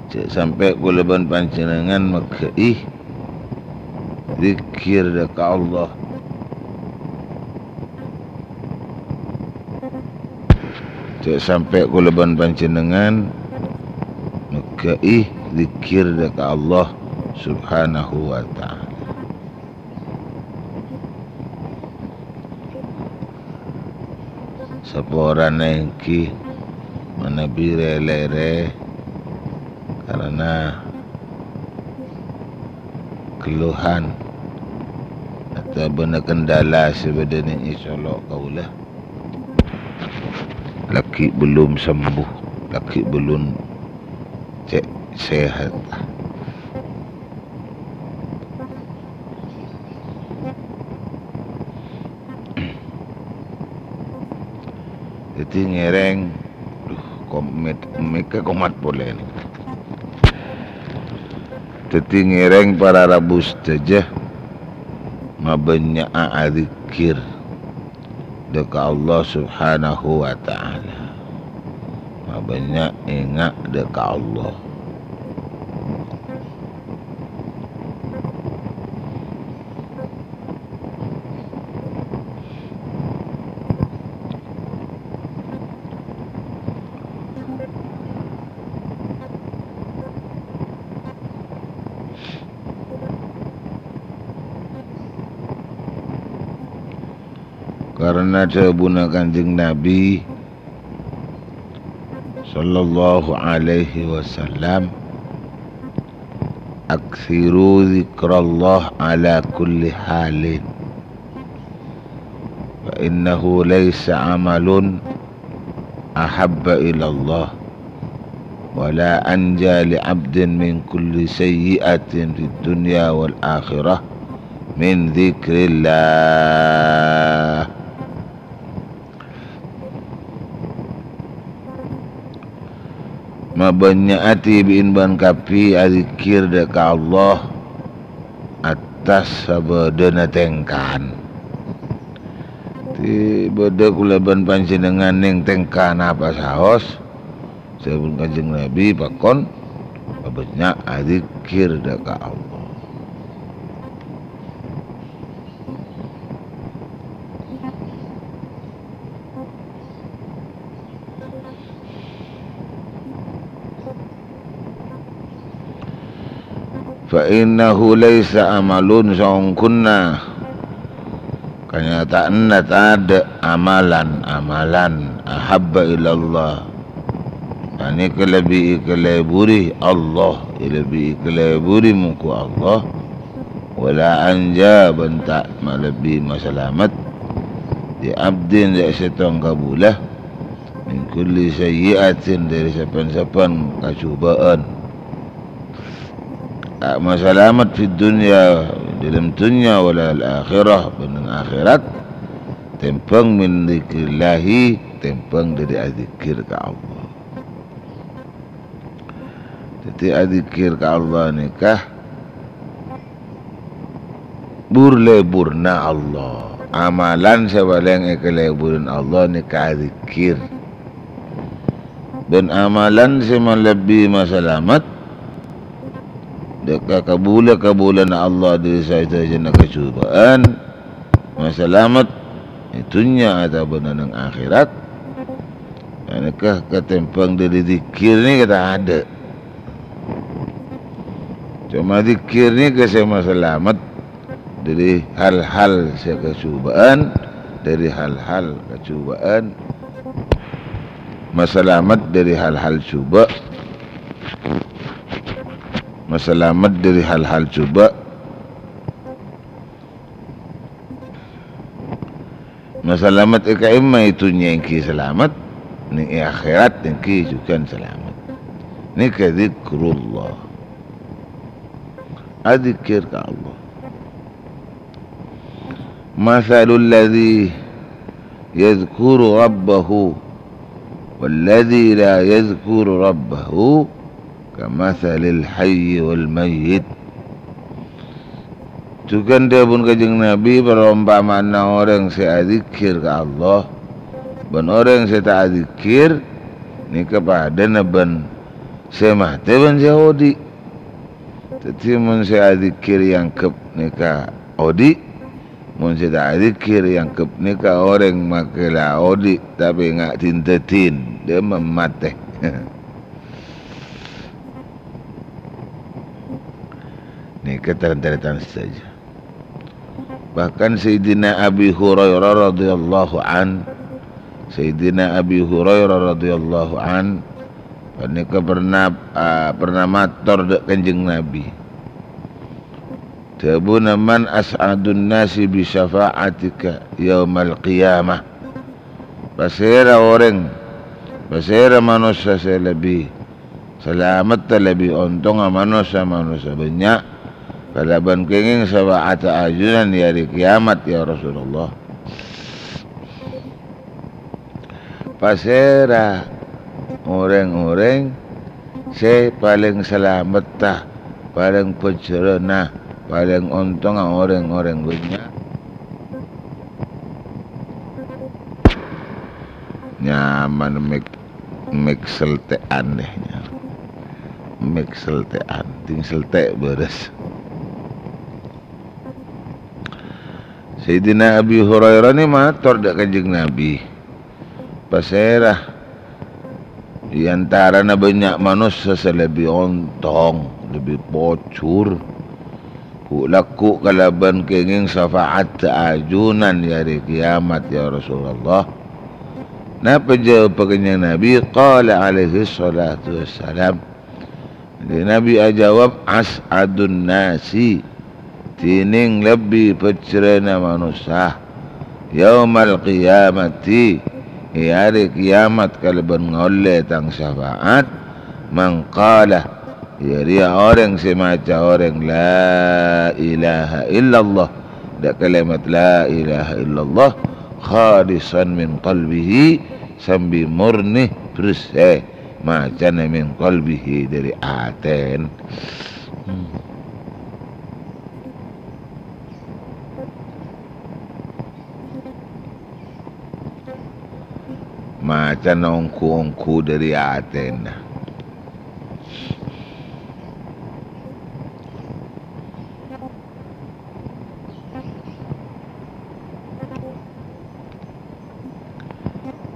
Jhâ' sampè' kaulâ bân panjhennengngan mèghâ'i dzikkèr dâ' ka Allah. Jhâ' sampè' kaulâ bân panjhennengngan mèghâ'i dzikkèr dâ' ka Allah Subhanahu wa Ta'ala. Saporana èngghi manabi rè-lèrè karana kelluhan otabâna kendala sè bâdâ neng è solo' kaulâ. Lagi belum sembuh, lagi belum cè' sehat. Dhâddhi ngèrèng, duh, komet, mèka komat polè nèka. Dhâddhi ngèrèng para rabu sadhâjâ mabânnya'a adzikkèr dâ' ka Allah Subhanahu wa Ta'ala. bânnya' enga' dâ' ka Allah. Karna dhâbuna Kanjeng Nabi, sallallahu alaihi wasallam, "Aktsiru dzikrallah ala kulli halin, fa innahu laisa amalun ahabba ilallah, wa la anja li abdin min kulli sayyi'atin fid dunya wal akhirah min dzikrillah." Mabânnya'aghi bi' bân kabbhi adzikkèr dâ' ka Allah attas sabâdâna tèngka'an. Ti bâdâ kaulâ bân panjhennengngan neng tèngka'an apa saos, sabâb Kanjeng Nabi pakon, "Pabânnya' adzikkèr dâ' ka Allah." "Fa innahu laisa amalun," saongghuna kanyata'anna tadâ' amalan-amalan ahabba ilallah, panèka lebbi èkaleburi Allah, lebbi èkaleburi mongghu Allah, wala anja bân ta' malebbi masalamet, li abdin dâ' sèttong kabulâ, min kulli sayyi'atin, dâri sapan-sapan kacobâ'ân. A-, masalamet fid dunya, dâlem dunnya, wal akhirah, bân neng akhèrat, tèmbhâng min dzikrillahi, tèmbhâng dâri adzikkèr ka Allah. Dhâddhi, adzikkèr ka Allah nèka bur-leburna Allah. Amalan sè palèng èkaleburi Allah nèka adzikkèr. Bân amalan sè malebbi masalamet dâ' ka kabulâ-kabulâna Allah dâri sadhâjâna kacobâ'ân, masalamet è dunnya otabâna neng akhèrat, panèka katèmbhâng dâri dzikkèr nèka tadâ'. Coma dzikkèr nèka sè masalamet dâri hal-hal sè kacobâ'ân, dâri hal-hal kacobâ'ân, masalamet dâri hal-hal cobâ', masalamet dâri hal-hal cobâ'. Masalamet è ka'imma è dunnya ènggi salamet, neng è akhèrat ènggi jhughân salamet. Nèka dzikrullah. Adzikkèr ka Allah. "Matsalul ladzi yadzkuru rabbahu wal ladzi la yadzkuru rabbahu kamatsalil hayyi wal mayyit." Jhughân dhâbuna Kanjeng Nabi, "Parompama'anna orèng sè adzikkèr ka Allah bân orèng sè ta' adzikkèr nèka padâna bân sè matè bân sè odi'." Dhâddhi, mon sè adzikkèr èangghep nèka odi', mon sè ta' adzikkèr èangghep nèka orèng makè la odi', tapè nga' din-dâdin, dâ' matè. Nèka tarètan-tarètan sadhâjâ. Bahkan Sayyidina Abi Hurairah radhiyallahu an, Sayyidina Abi Hurairah radhiyallahu an, panèka pernah, ah, pernah mator dâ' Kanjeng Nabi, dhâbuna, "Man as'adun nasi bi syafa'atika yaumal qiyamah?" Pasèra orèng, pasèra manossa sè lebbi salametta, lebbi ontongnga manossa-manossa bânnya' kalabân kèngèng syafa'atta ajunan è arè kèyamat, ya Rasulullah? Pasèra orèng-orèng sè palèng salametta, palèng bhâjârâna, palèng ontongnga orèng-orèng bânnya'? Nyaman mèk. Mèk seltè'an deh. Mèk seltè'an, ting seltè' bârâs. Sayyidina Abi Hurairah nè mator dâ' Kanjeng Nabi, "Pasèra è antarana bânnya' manossa sè lebbi ontong, lebbi pojhur, ghu-, lagghu' kalabân kèngèng syafa'at ajunan è arè kiyamat, ya Rasulullah?" Napa jâwâbbhâ Kanjeng Nabi? Qala alaihi shalatu wassalam, Kanjeng Nabi ajâwâb, "As'adun nasi," dhinèng lebbi pèjjhrâna manossa, "yaumal qiyamati," è arè kiyamat kalabân ngollè tang syafa'at, "man qala," iyâ rèya orèng sè maca orèng "La ilaha illallah," dâ' kalimat "La ilaha illallah," khalisan min qalbihi, sambi mornè bersè. Macana min qalbihi, dâri atèn. Hmm. Macana ongghu-ongghu dâri atèna.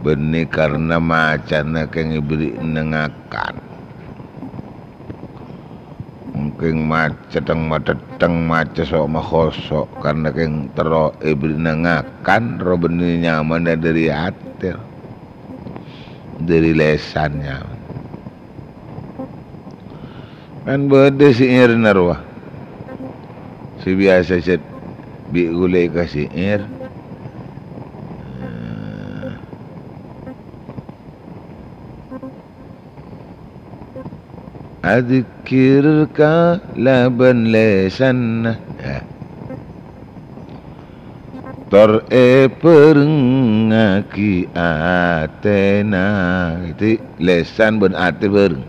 Bânnè karna macana kèng èberri'na ngakan. Mungkin maca teng-matettheng, maca so'-makoso', karna kèng terro èberri'na ngakan, terro bânnè nyamana dâri atè, dâri lèsan nyamana. Kan bâdâ syi'irna rowa. Sè biyasa cè' bi' ghulâ ka syi'ir. Adzikir kalabân lèsanna. Ya. Tor èbhârengngaghi atèna. Dhâddhi, lèsan bân atè bhâreng.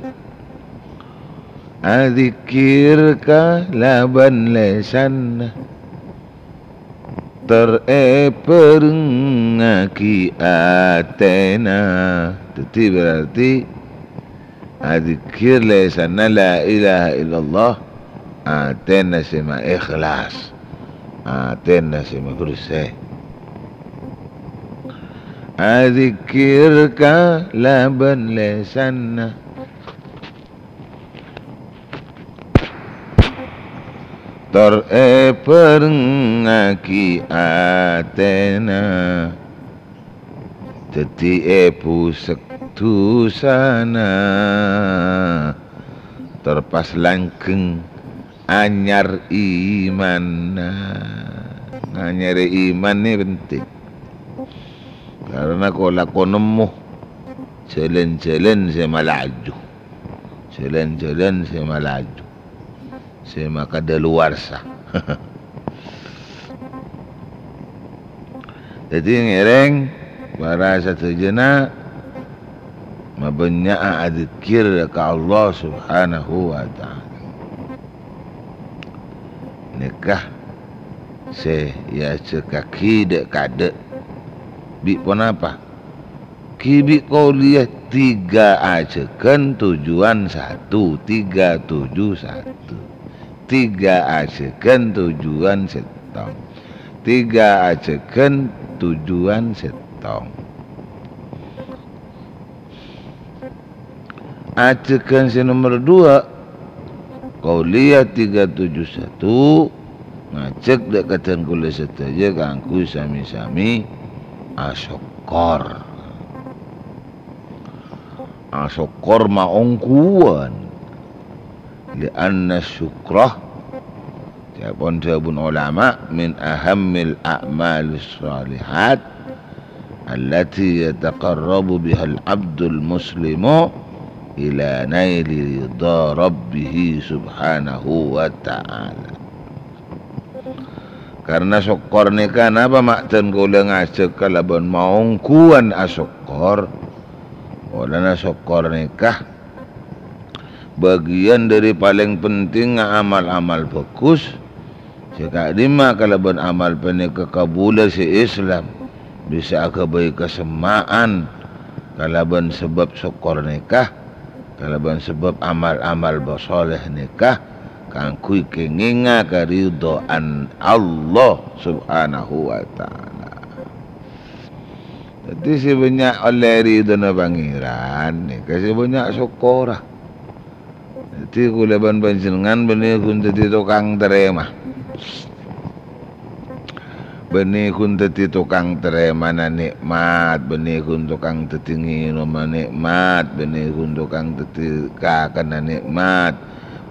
Adzikir kalabân lèsanna. Tor èbhârengngaghi atèna. Dhâddhi, berarti Adzikir lèsanna la ilaha illallah, atèna sè ma-, ikhlas, atèna sè mabersè. Adzikir kalabân lèsanna. Tor èbhârengngaghi atèna. Dhâddhi èbhusek dhusana, tor pas langgheng anyar imanna. Nganyarè iman nè penting. Karna ko-, lako nemmo jhâlân-jhâlân sè malaju. Jhâlân-jhâlân sè malaju. Sè makadaluwarsa. Dhâddhi, ngèrèng para sadhâjâna mabânnya'a adzikir ka Allah Subhanahu wa Ta'ala. Nèka sè èajhâghâghi dhâ'-kadhâ'. Bi' ponapa? Ghi bi' qauliyah tiga ajhâghân tujuan satu, tiga tujuh satu. Tiga ajhâghân tujuan sèttong. Tiga ajhâghân tujuan sèttong. Ajhâghân sè nomer dua, qauliyah tiga tujuh satu, ngajhâk dhâ' kadhân kaulâ sadhâjâ kaangghuy sami-sami asokkor. Asokkor maongghuwân. Li'anna syukra, ca'èpon dhâbuna ulama, min ahammil a'malis shalihat allati yataqarrabu bihal abdul muslimu ila naili ridha rabbih subhanahu wa ta'ala. Karna sokkor nèka napa ma' dhân kaulâ ngajhâk kalabân maongghuwân asokkor? Polana sokkor nèka bâgiyân dhâri palèng pentingnga amal-amal bhâghus, sè ka'dimma kalabân amal panèka kabulâ sè Islam, bisa aghâbây kasemma'an, kalabân sabâb sokkor nèka, kalabân sabâb amal-amal sholeh nèka, kaangghuy kèngènga karidhoan Allah Subhanahu wa Ta'ala. Dhâddhi, sè bânnya' ollè ridhona Pangèran nèka sè bânnya' sokkorra. Dhâddhi, kaulâ bân panjhennengngan bânnè ghun dhâddhi tokang tarèma. Bânnè ghun dhâddhi tokang tarèmana nè'mat, bânnè ghun tokang dhâddhi ngènoma nè'mat, bânnè ghun tokang dhâddhi kakanna nè'mat,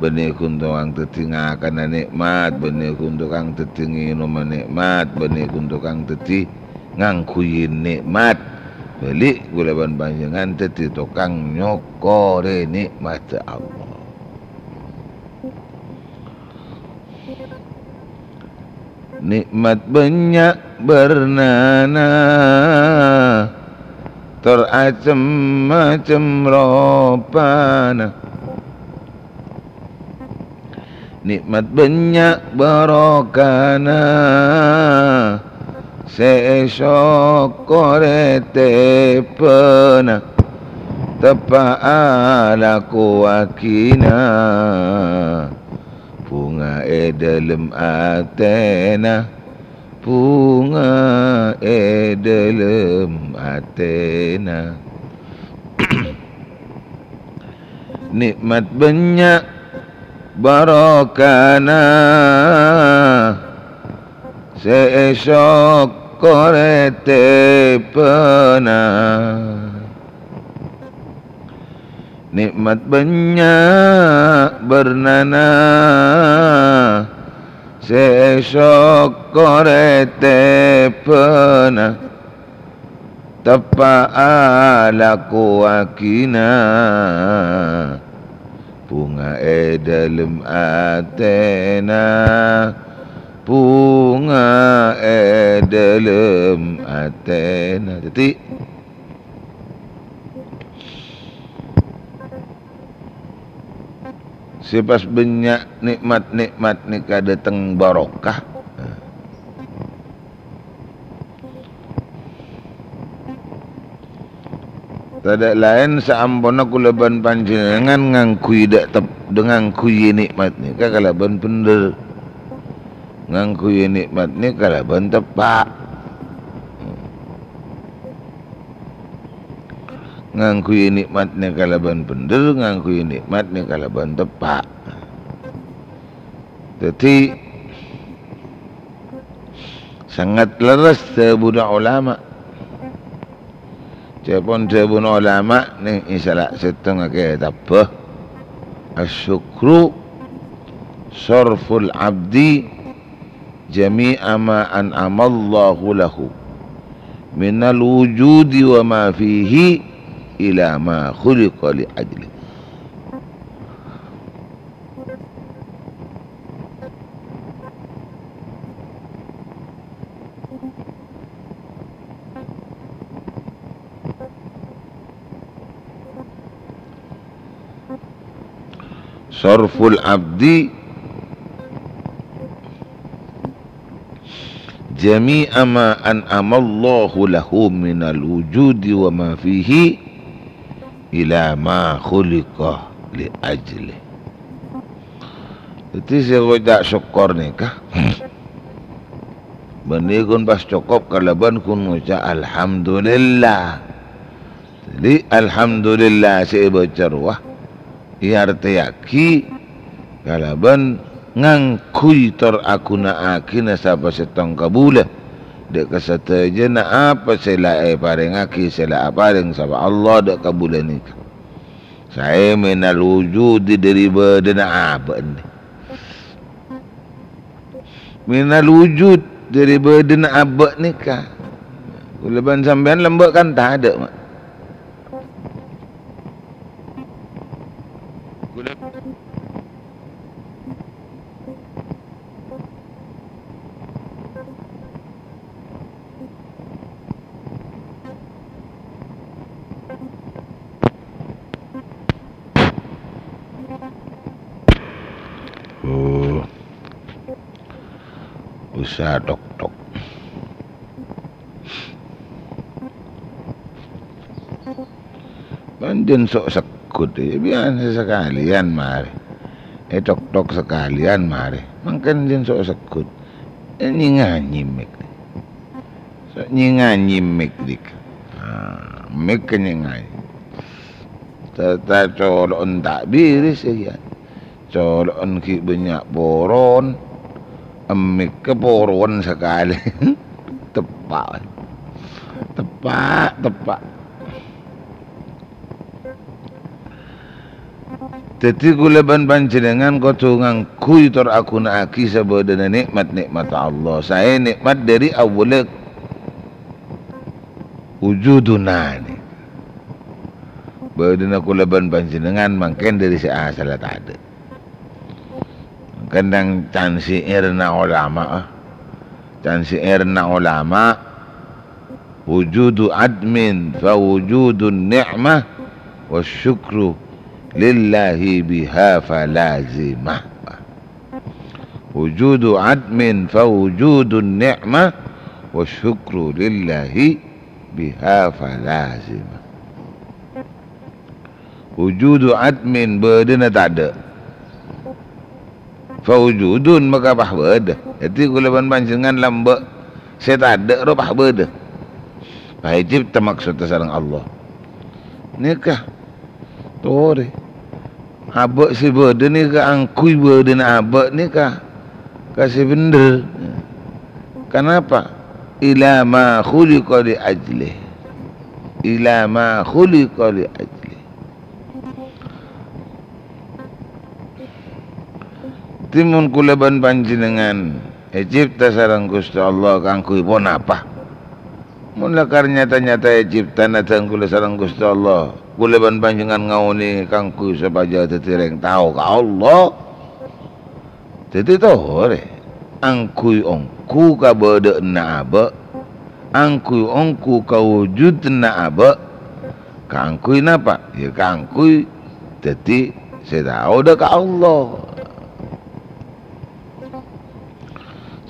bânnè ghun tokang dhâddhi ngakanna nè'mat, bânnè ghun tokang dhâddhi ngènoma nè'mat, bânnè ghun tokang dhâddhi ngangghuyi nè'mat. Bâli' kaulâ bân panjhennengngan dhâddhi tokang nyokorè nè'matta Allah. Nè'mat bânnya' bârnana, tor acem-macem ropana. Nè'mat bânnya' barokana, sè èsokkorè tepa'na, teppa'a lakowagina, bhunga è dhâlem atèna, bhunga è dhâlem atèna. Nè'mat bânnya' barokana, sè èsokkorè tepa'na. Nè'mat bânnya' bârnana, sè èsokkorè tepa'na, teppa'a lakowagina, bhunga è dhâlem atèna, bhunga è dhâlem atèna. Dhâddhi, sè pas bânnya' nè'mat-nè'mat nèka dhâteng barokah. Tadâ' laèn saamponna kaulâ bân panjhennengngan ngangghuy dâ' tep-, ngangghuy nè'mat nèka kalabân bhendher. Ngangghuy nè'mat nèka kalabân teppa'. Ngangghuy nè'mat nèka kalabân bhendher, ngangghuy nè'mat nèka kalabân teppa'. Dhâddhi, sangat lerres dhâbuna ulama. Ca'èpon dhâbuna ulama neng è sala sèttongnga kètabbhâ, "Asy-syukru sarful abdi jami'a ma an'amallahu lahu minal wujudi wa ma fihi ila ma khuliqa li ajli." Sarful abdi jami'a ma an'amallahu lahu minal wujudi wa ma fihi ila ma khuliqa li ajli. Dhâddhi sè ngoca' sokkor nèka, bânnè ghun pas cokop kalabân ghun ngoca' alhamdulillah. Dhâddhi, alhamdulillah sè èbâca rowa èartèyaghi kalabân ngangghuy tor aghuna'aghina sapa sèttong ka bulâ, dâ' ka sadhâjâna apa sè la èparèngaghi, sè la aparèng sapa Allah dâ' ka bulâ nèka. Saè minal wujudi, dâri bâdâna abâ' nè. Minal wujud, dâri bâdâna abâ' nèka. Kaulâ bân sampèyan lambâ' kan tadâ', Ma'. Kaulâ Oh. Usaha tok-tok. Kan jhân so' segghut, iyâ, biyasa sakalèyan marè. Ètok-tok sakalèyan marè. Mangkèn jhân so' segghut. Ènyi-nganyi mik. So' nyi-nganyi mik dik. Ah, mik kè nyi-nganyi. Ta-, ta-, colo'en ta' biri sè iyâ. Colo'en ghi' bânnya' poron, emmikka poron sakalè. Teppa'. Teppa', teppa'. Dhâddhi, kaulâ bân panjhennengngan kodhu ngangghuy tor aghuna'aghi sabâdâna nè'mat-nè'mat Allah. Saè nè'mat dhâri awwalla wujuduna nè. Bâdâna kaulâ bân panjhennengngan mangkèn dhâri sè asalla tadâ'. Kennèng can syi'irna ulama, can syi'irna ulama, "Wujudu admin fa wujudun ni'mah, wa syukru lillahi biha falazimah." "Wujudu admin fa wujudun ni'mah, wa syukru lillahi biha falazimah." Wujudu admin, bâdâna tadâ'. Fa wujudun, maka pas bâdâ. Dhâddhi, kaulâ bân panjhennengngan lambâ' sè tadâ' rowa pas bâdâ. Pas ècipta maksodda sareng Allah. Nèka, torè. Abâ' sè bâdâ nèka angghuy bâdâna abâ' nèka. Ka sè bhendher. Kenapa? Ila ma khuliqa li ajlih. Ila ma khuliqa li ajlih. Dhâddhi, mon kaulâ bân panjhennengngan ècipta sareng Ghustè Allah kaangghuy ponapa? Mon lakar nyata-nyata èciptana dhân kaulâ sareng Ghustè Allah, kaulâ bân panjhennengngan ngaonèngè kaangghuy sopajâ dhâddhi rèng tao ka Allah. Dhâddhi torè, angghuy ongghu kabâdâ'ânna abâ', angghuy ongghu kawujudanna abâ', kaangghuy napa? Yâ kaangghuy dhâddhi sè tao dâ' ka Allah.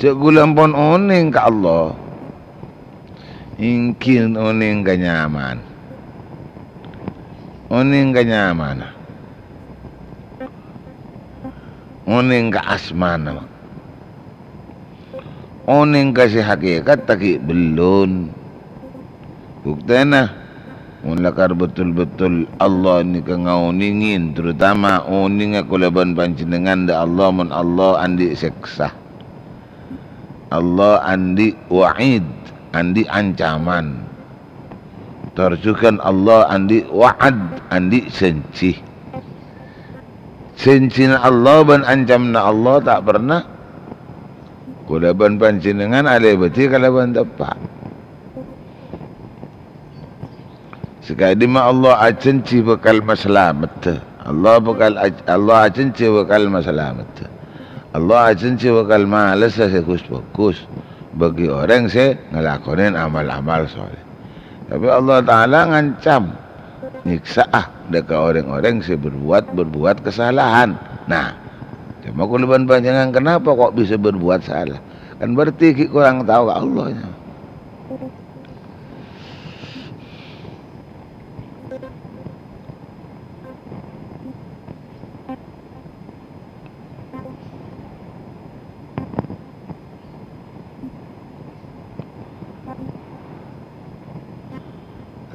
Jhâ' kaulâ ampon onèng ka Allah. Èngghi onèng ka nyaman. Onèng ka nyamana. Onèng ka asmana. Onèng ka sè hakèkatta ghi' bellun. Buktèna, mon lakar betul-betul Allah nèka ngaonèngè, terutama onèngnga kaulâ bân panjhennengngan dâ' Allah, mon Allah andi' sèksa. Allah andi' wa'id, andi' ancaman. Tor jhughân Allah andi' wa'ad, andi' jhânjhi. Jhânjhina Allah bân ancamanna Allah ta' pernah kaulâ bân panjhennengngan alèbâdhi kalabân teppa'. Sakadimma Allah ajhânjhi bhâkal masalameddhâ. Allah bhâkal aj-, Allah ajhânjhi bhâkal masalameddhâ. Allah ajhânjhi bhâkal malessa sè ghus-bhâghus bagi orèng sè ngalakonè amal-amal sholeh. Tapè Allah Ta'ala ngancam nyèksa'a dâ' ka orèng-orèng sè berbuat-berbuat kasalahan. Nah, coma kaulâ bân panjhennengngan kenapa kok bisa berbuat salah? Kan berarti ghi' korang tao ka Allah, ya.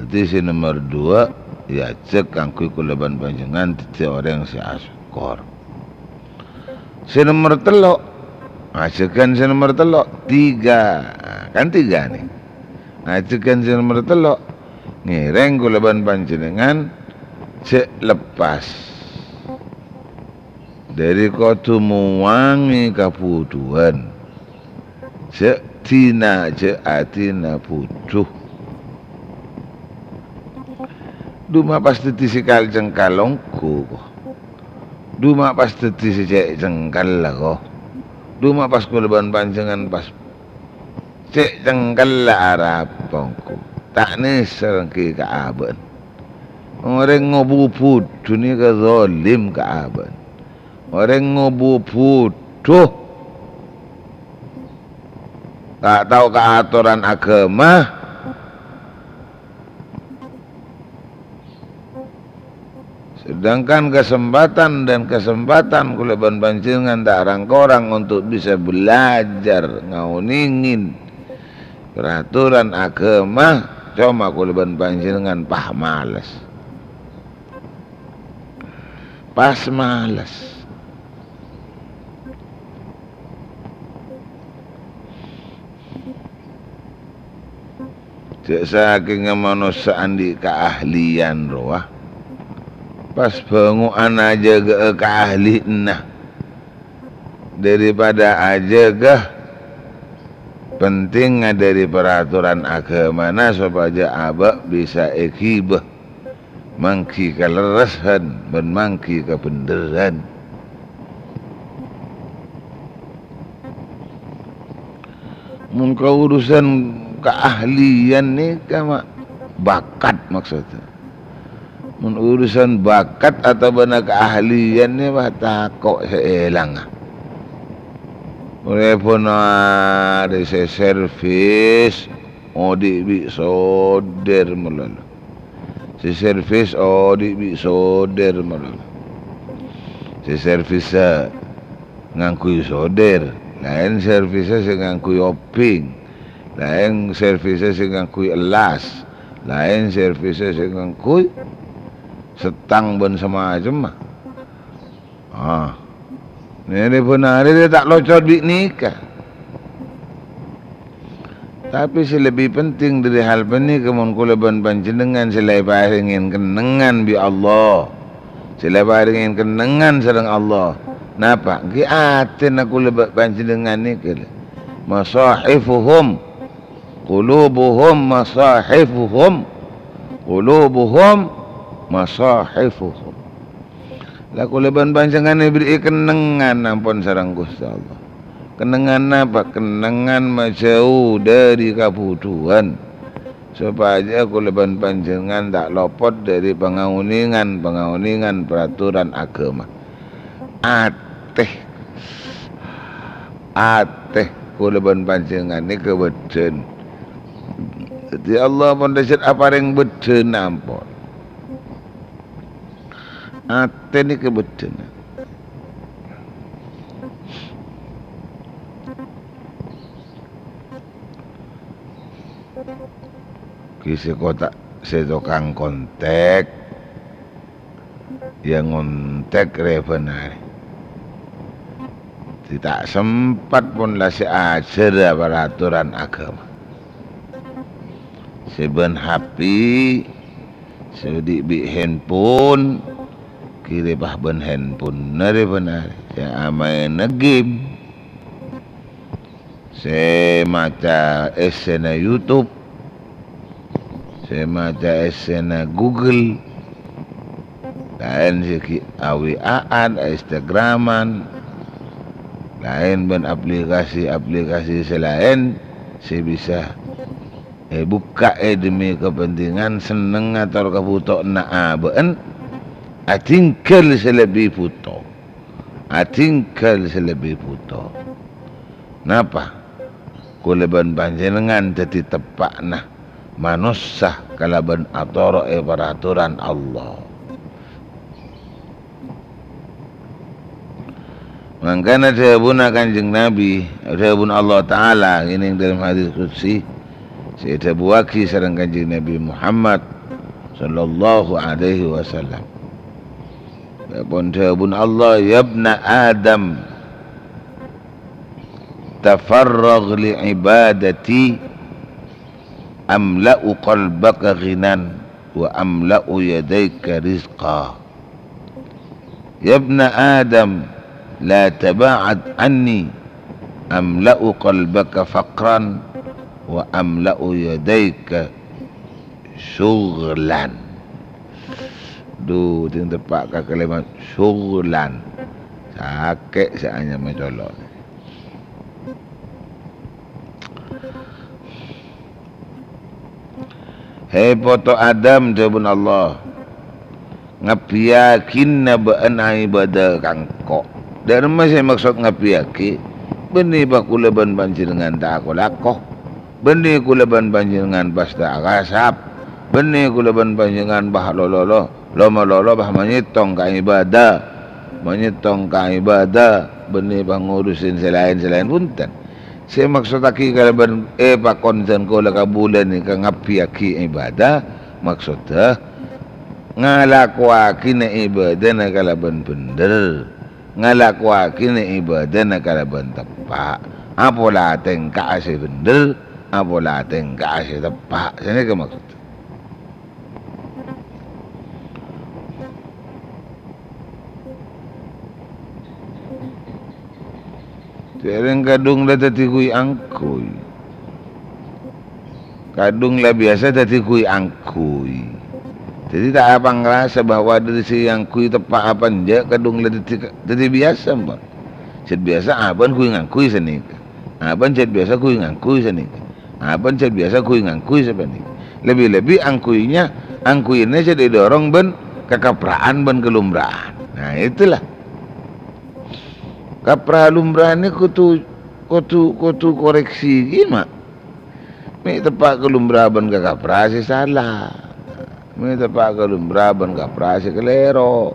Dhâddhi sè nomer dua, èajhâk kaangghuy kaulâ bân panjhennengngan dhâddhi orèng sè asokkor. Sè nomer tello', ajhâghân sè nomer tello', tiga. Kan tiga nè. Ajhâghân sè nomer tello', ngèrèng kaulâ bân panjhennengngan jhâ' leppas. Dhâri kodhu mowangè kabhudhuwân. Jhâ' dina, jhâ' adina budhu. Duma pas dhâddhi sè kal-cengkal ongghu, ko. Duma pas dhâddhi sè cè' cengkalla, ko. Duma pas kaulâ bân panjhennengngan pas cè' cengkalla arapa ongghu. Ta' nèser ènggi ka abâ'na. Orèng ngobu budhu nèka zalim ka abâ'na. Orèng ngobu budhu ta' tao ka atoran aghâma. Sedangkan kesempatan dan kesempatan kaulâ bân panjhennengngan ta' rang-korang untuk bisa belajar ngaonèngè paraturan aghâma, coma kaulâ bân panjhennengngan pas males. Pas males. Jhâ' sakèngnga manossa andi' kaahlian rowa, pas bângo'an ajâgâ'â kaahlianna daripada ajâgâ pentingnga dâri paraturan aghâmana sopajâ abâ' bisa èghibâ mangghi kalerressan bân mangghi kabhendherran. Mon ka urusan kaahlian nèka ma' bakat maksodda. Mon urusan bakat otabâna kaahlian nèka, wah, tako' sè èlang. Olè ponapa sè servis odi' bi' solder malolo. Sè servis odi' bi' solder malolo. Sè servis, eh, ngangghuy solder, laèn servisè sè ngangghuy obing, laèn servisè sè ngangghuy ellas, laèn servisè sè ngangghuy setang bân samacemma. Ah. Nèka bân arè ta' locot bi' nèka. Tapè sè lebbi penting dâri hal panèka, mon kaulâ bân panjhennengngan sè la èparèngè kennengngan bi' Allah, sè la èparèngè kennengngan sareng Allah, napa? Èngghi atèna kaulâ bân panjhennengngan nèka, lho. Masahifuhum, qulubuhum masahifuhum, qulubuhum masahifuhum. La kaulâ bân panjhennengngan èberri'i kennengngan ampon sareng Ghustè Allah. Kennengngan napa? Kennengngan majhâu dâri kabhudhuwân, sopajâ kaulâ bân panjhennengngan ta' lopot dâri pangaonèngan-pangaonèngan paraturan aghâma. Atè, atè kaulâ bân panjhennengngan nèka bâdân. Dhâddhi, Allah pon dhâjât aparèng bâdân ampon. Atè nèka bâdân. Ghi sè kota-, sè tokang kontèk, ya ngontèk rè bân arè. Dhâddhi ta' sempat pon la sè ajhârâ paraturan aghâma. Sè bân H P, sè odi' bi' handphone, ghi rè pas bân handphone, narè bân arè. Sè amaèna game. Sè maca essèna YouTube, sè maca essèna Google, laèn sè ghi' A W A-an, a-Instagram-an, laèn bân aplikasi-aplikasi sè laèn sè bisa èbukka'è demi kepentingan sennengnga tor kabhutowanna abâ'na, adhingghâl sè lebbi bhuto. Adhingghâl sè lebbi bhuto. Napa? Kaulâ bân panjhennengngan dhâddhi teppa'na manossa kalabân atoro'è paraturan Allah. Mangkana dhâbuna Kanjeng Nabi, dhâbuna Allah Ta'ala, ngènèng dâlem hadis qudsi, sè èdhâbuwaghi sareng Kanjeng Nabi Muhammad sallallahu alaihi wasallam. Pon dhâbuna Allah, "Yabna Adam, tafarragh li ibadati, amla'u qalbaka ghinan, wa amla'u yadaika rizqa. Yabna Adam, la taba'ad anni, amla'u qalbaka faqran, wa amla'u yadaika syughlan." Dhu, dhing teppa' ka kalimat syughlan. Sakè' sè anyama colo'. "He, poto Adam," dhâbuna Allah, "ngabbhiyâghina bâ'na aèbâdâ ka Engko'." Dâ'remma sè maksod ngabbhiyâghi? Bânnè bâ kaulâ bân panjhennengngan ta' ko-lako. Bânnè kaulâ bân panjhennengngan pas ta' kasap. Bânnè kaulâ bân panjhennengngan pas lo-lolo. Lo-, malolo, bâh, manyèttong ka ibadah, manyèttong ka ibadah, bânnè, bâh, ngurusin sè laèn-sè laèn, bhunten. Sè èmaksoddhâghi kalabân èpakon dân kaulâ kabulâ nèka ngabbhiyâghi ibadah, maksoddhâ ngalakowaghinè ibadana kalabân bhendher, ngalakowaghinè ibadana kalabân teppa'. Apola tèngka'a sè bhendher, apola tèngka'a sè teppa'. Sanèka maksoddhâ. Dâreng kadhung la dhâddhi ghuy-angghuy. Kadhung la biyasa dhâddhi ghuy-angghuy. Dhâddhi ta' apangrasa bahwa dâri sè èangghuy teppa' apa enjâ', kadhung la dhâddhi, dhâddhi biyasa, ampon. Sè biyasa abâ'na ghuy-ngangghuy sanèka. Abâ'na sè biyasa ghuy-ngangghuy sanèka. Abâ'na sè biyasa ghuy-ngangghuy sapanèka. Lebbi-lebbi angghuynè, angghuynè sè èdhârong bân kakapra'an bân kalombra'an. Nah, itulah. Kapra' lombra'an nèko kodhu, kodhu, kodhu koreksi ghi, Ma'. Mè' teppa' ka lombra'an bân ka kapra' sè sala. Mè' teppa' ka lombra'an bân kapra' sè kalèro.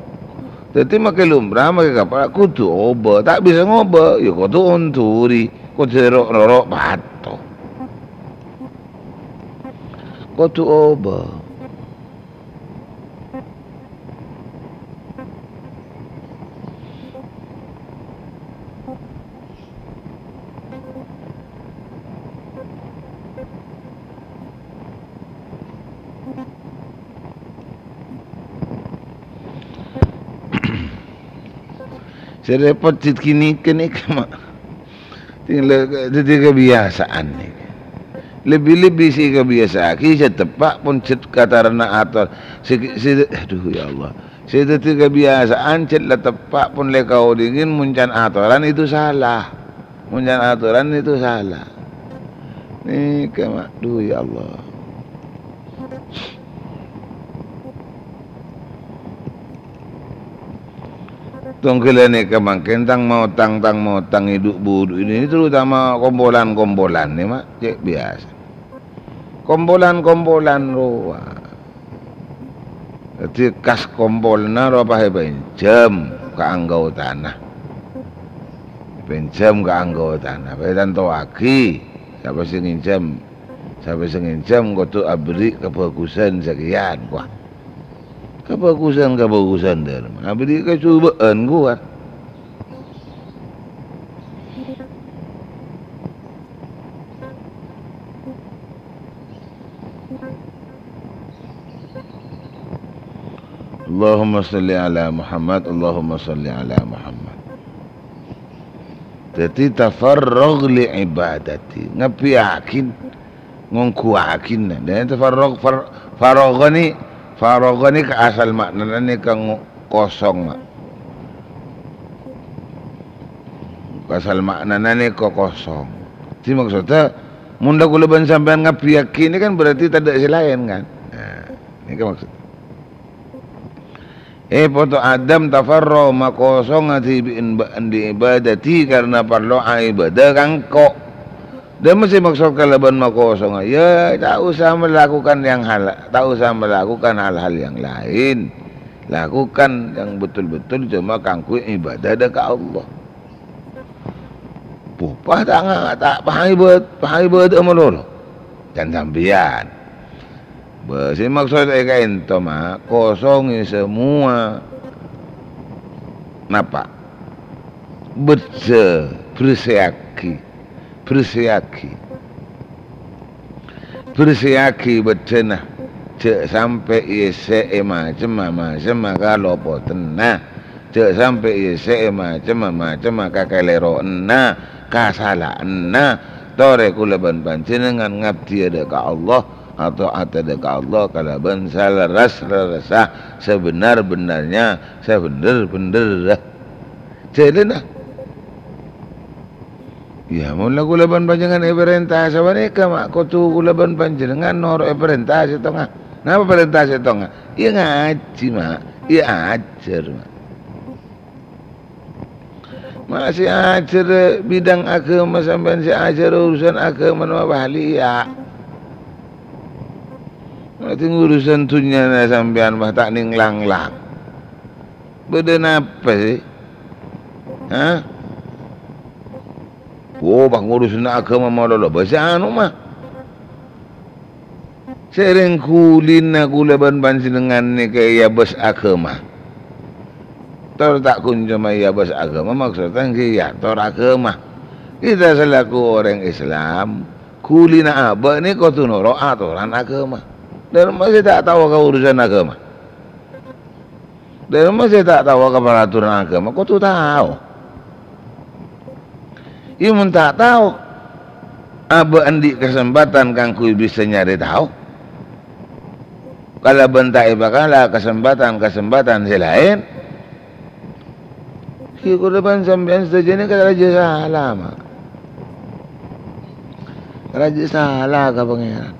Dhâddhi, makè lombra'an, makè kapra' kodhu obâ. Ta' bisa ngobâ, ya kodhu ondhuri. Kodhu ro'-, roro' pato. Kodhu obâ. Sè rèpot cè' ghânèka nèka, Ma'. Tinggal dhâddhi kabiyasaan nèka. Lebbi-lebbi sè èkabiyasa'aghi sè teppa' pon cè' kataranna ator. Sè, sè, adhu, ya Allah. Sè dhâddhi kabiyasaan cè' la teppa' pon lè kaodhingin mon can atoran itu salah. Mon can atoran itu salah. Nèka, Ma', adhu, ya Allah. Tongghâllâ nèka mangkèn tang-maotang, tang-maotang è dhu'-budhu' ini, terutama kompolan-kompolan nè, Ma', cè' biyasa. Kompolan-kompolan rowa. Dhâddhi kas kompolna rowa pas èpènjhâm ka anggotana. Èpènjhâm ka anggotana. Pas ètantowaghi, sapa sè ngènjhâm, sapa sè ngènjhâm kodhu aberri' kabhâghusân sakèyan, kowa. Kabhâghusân, kabhâghusân dhâlem. Aberri' kacobâ'ân, kowa. Allahumma shalli ala Muhammad, Allahumma shalli ala Muhammad. Dhâddhi, tafarragh li ibadati, ngabbhiyâghi, ngongghuwâghi. Dhâddhi, tafarragh, far-, faragha nè, faragha nè ka asal ma'nana nèka ngo-, kosong, Ma'. Asal ma'nana nèka kosong. Dhâddhi, maksoddhâ, mon la kaulâ bân sampèyan ngabbhiyâghi nè kan berarti tadâ' sè laèn, kan? Nah, nèka maksoddhâ. Eh, poto Adam, tafarragh, makosonga dhibi'en bâ'en li ibadati, karna parlo aibâdâ ka engko'. Dhâ' mè' sè maksod kalabân makosonga? Ya, tak usah melakukan yang hal-, tak usah melakukan hal-hal yang lain. Lakukan yang betul-betul cuma kaangghuy ibadah dâ' ka Allah. Popa ta' nga-, ta' pahibâd-, pahibâdâ malolo. Can sampèyan. Bâ, sè maksod è ka'ento, Ma', kosongè samoa. Napa? Bersè-, bersèyaghi. Bersèyaghi. Bersèyaghi bâddhâna, jhâ' sampè' èyessè'è macemma-macemma kalopotanna, jhâ' sampè' èyessè'è macemma-macemma kakalèrowanna, kasala'anna. Torè kaulâ bân panjhennengngan ngabdhiyâ dâ' ka Allah, ata'ata dâ' ka Allah kalabân salerres-lerressa, sabhendher-bhendherra, sabhendher-bhendherra. Jhâlâna. Iyâ, mon la kaulâ bân panjhennengngan èparènta sapanèka, Ma', kodhu kaulâ bân panjhennengngan noro' parènta sèttonga. Napa parènta sèttonga? Iyâ ngajhi, Ma'. Iyâ ajhâr, Ma'. Ma' sè ajhâr bidang aghâma sampèyan sè ajhâr urusan aghâmana ma' bâli, iyâ. Berarti ngurusan dhunnyana sampèyan mah ta' nèng lang-lang. Bâdâ napa sè? Hah? Wo, pas ngurusanna aghâma malolo, bâsa anu mah. Sèrèng ghulina kaulâ bân panjhennengngan nèka è abâs aghâma. Tor ta' ghun coma è abâs aghâma, maksodda ghi' è ator aghâma. Kita selaku orèng Islam, ghulina abâ' nèka kodhu noro' atoran aghâma. Dâ' remma sè ta' tao ka urusan aghâma? Dâ' remma sè ta' tao ka paraturan aghâma? Kodhu tao. Iyâ, mon ta' tao, abâ' andi' kasempatan kaangghuy bisa nyarè tao. Kalabân ta' èpakala kasempatan-kasempatan sè laèn, ghi' kaulâ bân sampèyan sadhâjâna kan rajâ sala, ma'. Rajâ sala ka Pangèran.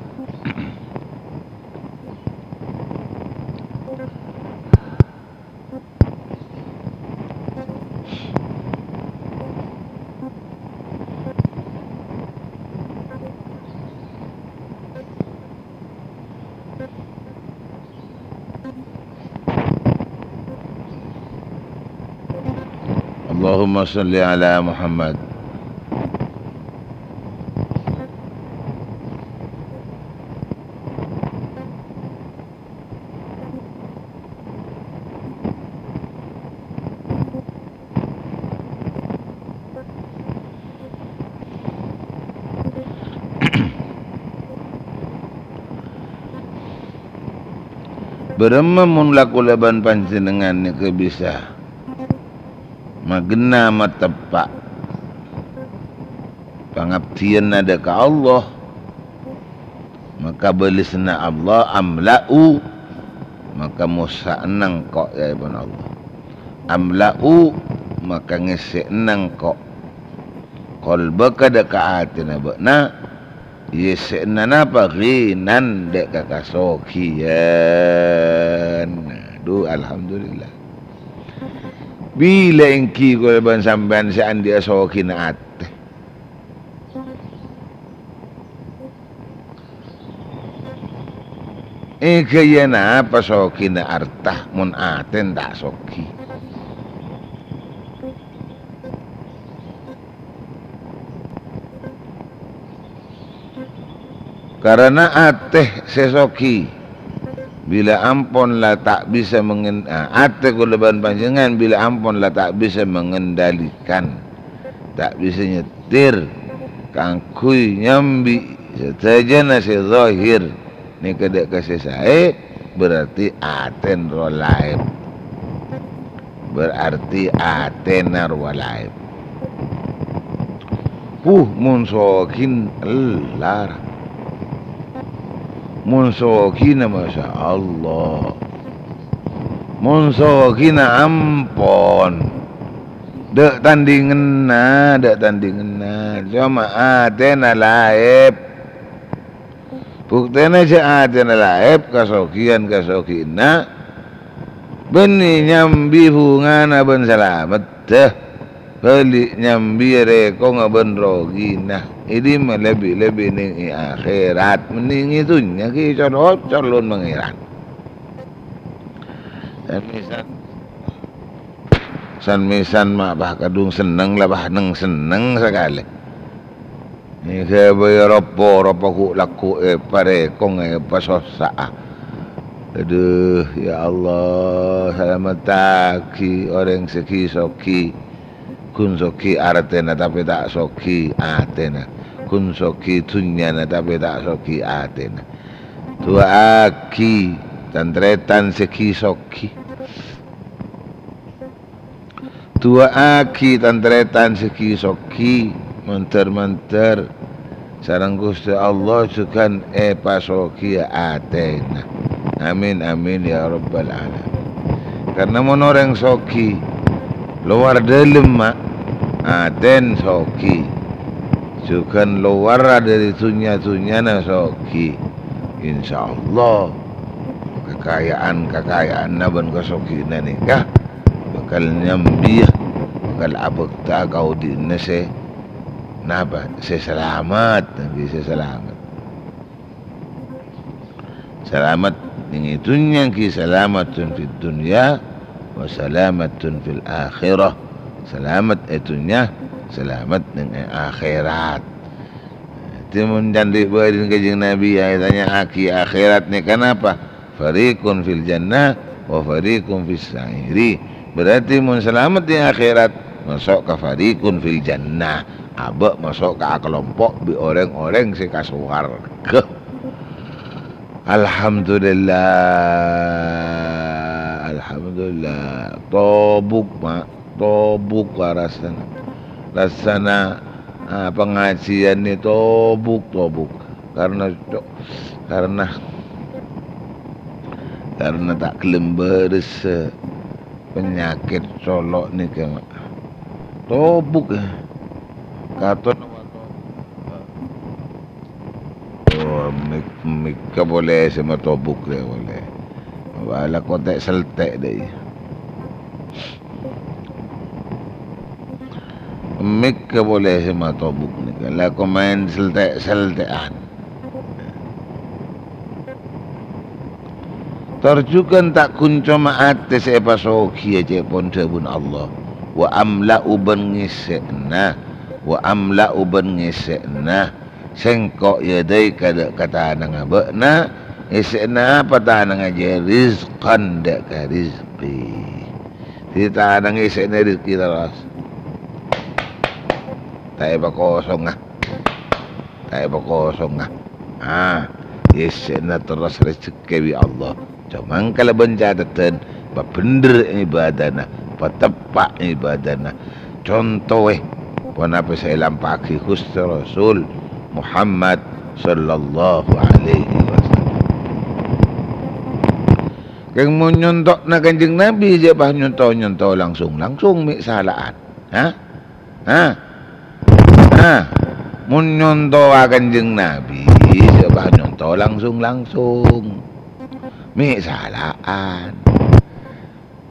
Allahumma shalli ala Muhammad. Bârâmma mon la kaulâ bân panjhennengngan nèka bisa maghenna mateppa' pangabdiyânna dâ' ka Allah? Maka bâlessanna Allah, "Amla'u," maka mossa'ana engko', ca'èpon Allah. "Amla'u," maka ngèssè'ana engko'. "Qalbaka," dâ' ka atèna bâ'na, èyèssè'ana napa? "Ghinan," dâ' ka kasoghiyân. Adu, alhamdulillah. Bilâ èngghi kaulâ bân sampèyan sè andi'â soghina atè? Èghâ iyâ napa soghina arta mon atèna ta' soghi? Karana atè sè soghi, bilâ ampon la ta' bisa mengen-, a, atè kaulâ bân panjhennengngan bilâ ampon la ta' bisa mengendalikan, ta' bisa nyetir kaangghuy nyambi sadhâjâna sè zahir nèka dâ' ka sè saè, berarti atèna rowa laèp. Berarti atèna rowa laèp. Puh, mon soghina ellar. Mon soghina, masya Allah. Mon soghina ampon. Dâ' tandhinganna, dâ' tandhinganna. Coma atèna laèp. Buktèna jhâ' atèna laèp kasoghiyân-kasoghiyânna, bânnè nyambi bhungana bân salameddhâ, bâli' nyambi rèkongnga bân roghina. È dimma lebbi-lebbi nèng è akhèrat, mending è dhunnya ghi' col-ocol mon Pangèran. San-mèsan, san-mèsan ma' bâ kadhung senneng la bâ neng-senneng sakalè. Èghâbây ropo-ropo ghu'-lagghu' èparèkong èpasossa'a. Adhu, ya Allah, salamettaghi orèng sè ghi-soghi. Ghun soghi artèna tapè ta' soghi atèna. Ghun soghi dhunnyana tapè ta' soghi atèna. Du'aaghi tan-tarètan sè ghi-soghi. Du'aaghi tan-tarètan sè ghi-soghi, mandhâr-mandhâr sareng Ghustè Allah jhughân èpasoghiyâ atèna. Amin, amin, ya rabbal alamin. Karna mon orèng soghi lowar dâlem, ma', atèna soghi, jhughân lowarra dâri dhunnya-dhunnyana soghi, insyaallah kakaja'an-kakajaanna bân kasoghiyânna nèka bhâkal nyambiyâ, bhâkal abhâkta ka odi'na sè napa? Sè salamet, nyambi sè salamet. Salamet neng è dhunnya ghi salamatun fid dunya wa salamatun fil akhirah. Salamet è dhunnya, salamet neng è akhèrat. Dhâddhi mon candhi bâdhina Kanjeng Nabi, ya, ètanya'aghi akhèrat nèka napa? Fariqun fil jannah wa fariqun fis sa'iri. Berarti mon salamet è akhèrat, maso' ka fariqun fil jannah. Abâ' maso' ka akalompo' bi' orèng-orèng sè ka sowarghâ. Alhamdulillah, alhamdulillah. Tobuk, Ma'. Tobuk, wa rassana. Rassana, ah, pangajiyân nè tobuk, tobuk. Karna co-, karna, karna ta' ghellem bârâs, eh, panyakèt colo' nèka, Ma'. Tobuk, eh. Katon Oh, mik-, mik-, ka polè sè matobuk rè polè. Wala kote' selte' dâi. Mik-, ka polè sè matobuk nèka. La ko maèn selte'-selte'an. Tor jhughân ta' ghun coma atè sè èpasoghiyâ cè' pon dhâbuna Allah. Wa amla'u bân ngèssè'na. Wa amla'u bân ngèssè'na. Sèngko' yadai kadâ' ka tanangnga bâ'na, èssè'na apa tanangnga jâ? Rizqan, dâ' ka rizki. Dâddhi tanangnga èssè'na rizki terros. Ta' èpakosongnga. Ta' èpakosongnga. Ah, èssè'na terros rejhekkè bi' Allah. Coma kalabân cateddhân, pabhendher ibadana, pateppa' ibadana. Contoè, ponapa sè èlampa'aghi Ghustè Rasul Muhammad sallallahu alaihi wasallam. Kèng mon nyonto'na Kanjeng Nabi, jhâ' pas nyonto-nyonto langsung-langsung mè' sala'an. Hah? Ha? Ha? Mon nyonto'a Kanjeng Nabi, jhâ' pas nyonto langsung-langsung. Mè' sala'an.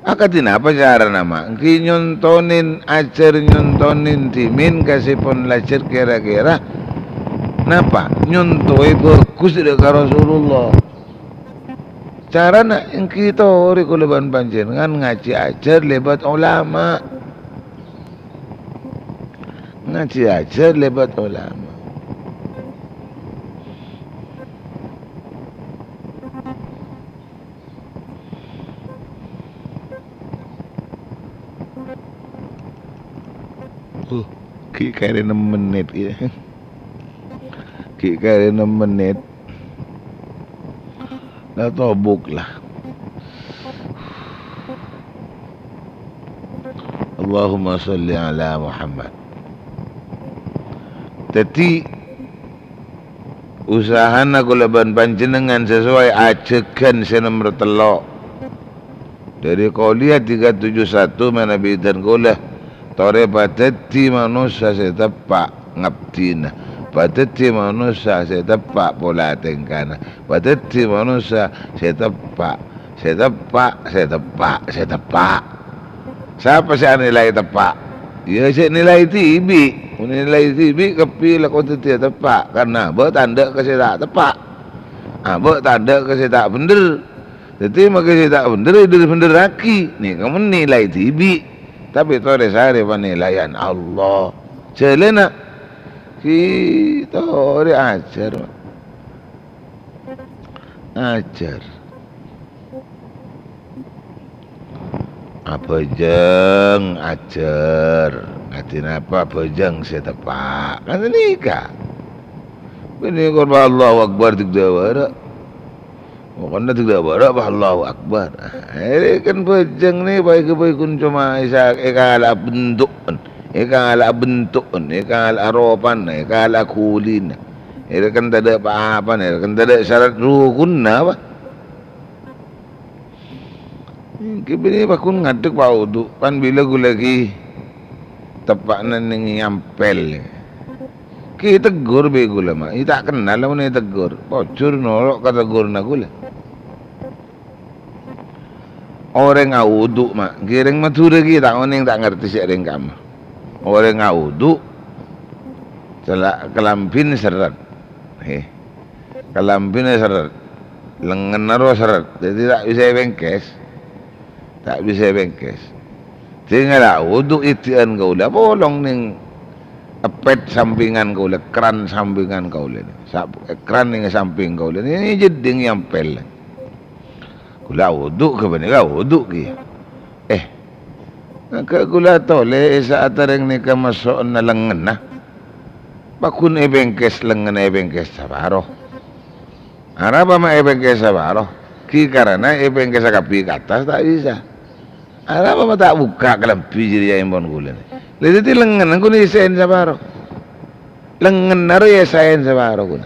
Akadhi napa carana, Ma'? Èngghi nyontonè, ajhâr nyontonè dhimèn ka sè pon lajhâr kèra-kèra. Napa? Nyontoè bhâghus dâ' ka Rasulullah. Carana èngghi torè kaulâ bân panjhennengngan ngajhi ajhâr lèbât olama. Ngajhi ajhâr lèbât olama. Uh, ghi' karè nem menit, ya. Ghi' karè nem menit. La tobuk la. Allahumma sholli ala Muhammad. Dâddhi, usahana kaulâ bân panjhennengngan sasowai ajhâghân sè nomer tello'. Dâri Qauliyah tiga tujuh satu manabi dhân kaulâ, torè padâddhi manossa sè teppa' ngabdhina, padâddhi manossa sè teppa' pola tèngkana, padâddhi manossa sè teppa', sè teppa', sè teppa', sè teppa'. Sapa sè anilai teppa'? Iyâ, sè nilai dhibi'. Mon nilai dhibi' kabbhi la kodhu dhâddhiyâ teppa', karna abâ' tandhâ ka sè ta' teppa'. Abâ' tandhâ ka sè ta' bhendher. Dâddhi, makè sè ta' bhendher, èbhendherraghi. Nèka mon nilai dhibi'. Tapè torè sarè panilaian Allah. Jhâlâna. Ghi' torè ajhâr. Ajhâr. Abhâjâng, ajhâr. Ngadhi napa abhâjâng sè teppa'. Kan nèka. Bânnè korban Allahu Akbar, dhâgdhâ' bârâ'. Pokokna dhâgdhâ' bârâ' pas Allahu Akbar. Ah, èrèkan bhâjâng nè, bhâi-bhâighun coma èsa-, èkala'a bento'en, èkala'a bento'en, èkala'a ropana, èkala'a ghulina. Èrèkan tadâ' pa-apana, èrèkan tadâ' sarat rukunna, apa? Èngghi bânnè paggun ngaddhek pawudu', pan bilâ ghulâ ghi teppa'na nèng nyampèl. Ghi tegghur bi' ghulâ, Ma'. È ta' kennal mon ètegghur. Pojhur noro' ka tegghuranna ghulâ. Orèng awudu', Ma'. Ghi rèng Madhurâ ghi ta' onèng, ta' ngartè sè rèng kamma. Orèng awudu', cella-, kalambhina serret. He. Kalambhina serret. Lengngenna rowa sèrrèt, dhâddhi ta' bisa èbengkes. Ta' bisa èbengkes. Sè ngala' wudu' idhi'ân kaulâ, polong nèng èpèt sampèngan kaulâ, kran sampèngan kaulâ nèka. Sa-, kran nèng sampèng kaulâ nèka, jeddhing nyèmpèl. Kaulâ wudu' ghâpanèka, wudu' kèya. Eh, engghâ' kaulâ tolè è sa'at orèng nèka masso'na lengngenna. Pagghun èbengkes lengngenna, èbengkes saparo. Arapa ma' èbengkes saparo? Ghi karana èbengkes sakabbhi ka attas ta' bisa. Arapa ma' ta' bukka' kalambhi jârèya empon kaulâ nè? Lha dhâddhi lengngenna ghun èsè'è saparo. Lengngenna rowa èsè'è saparo ghun.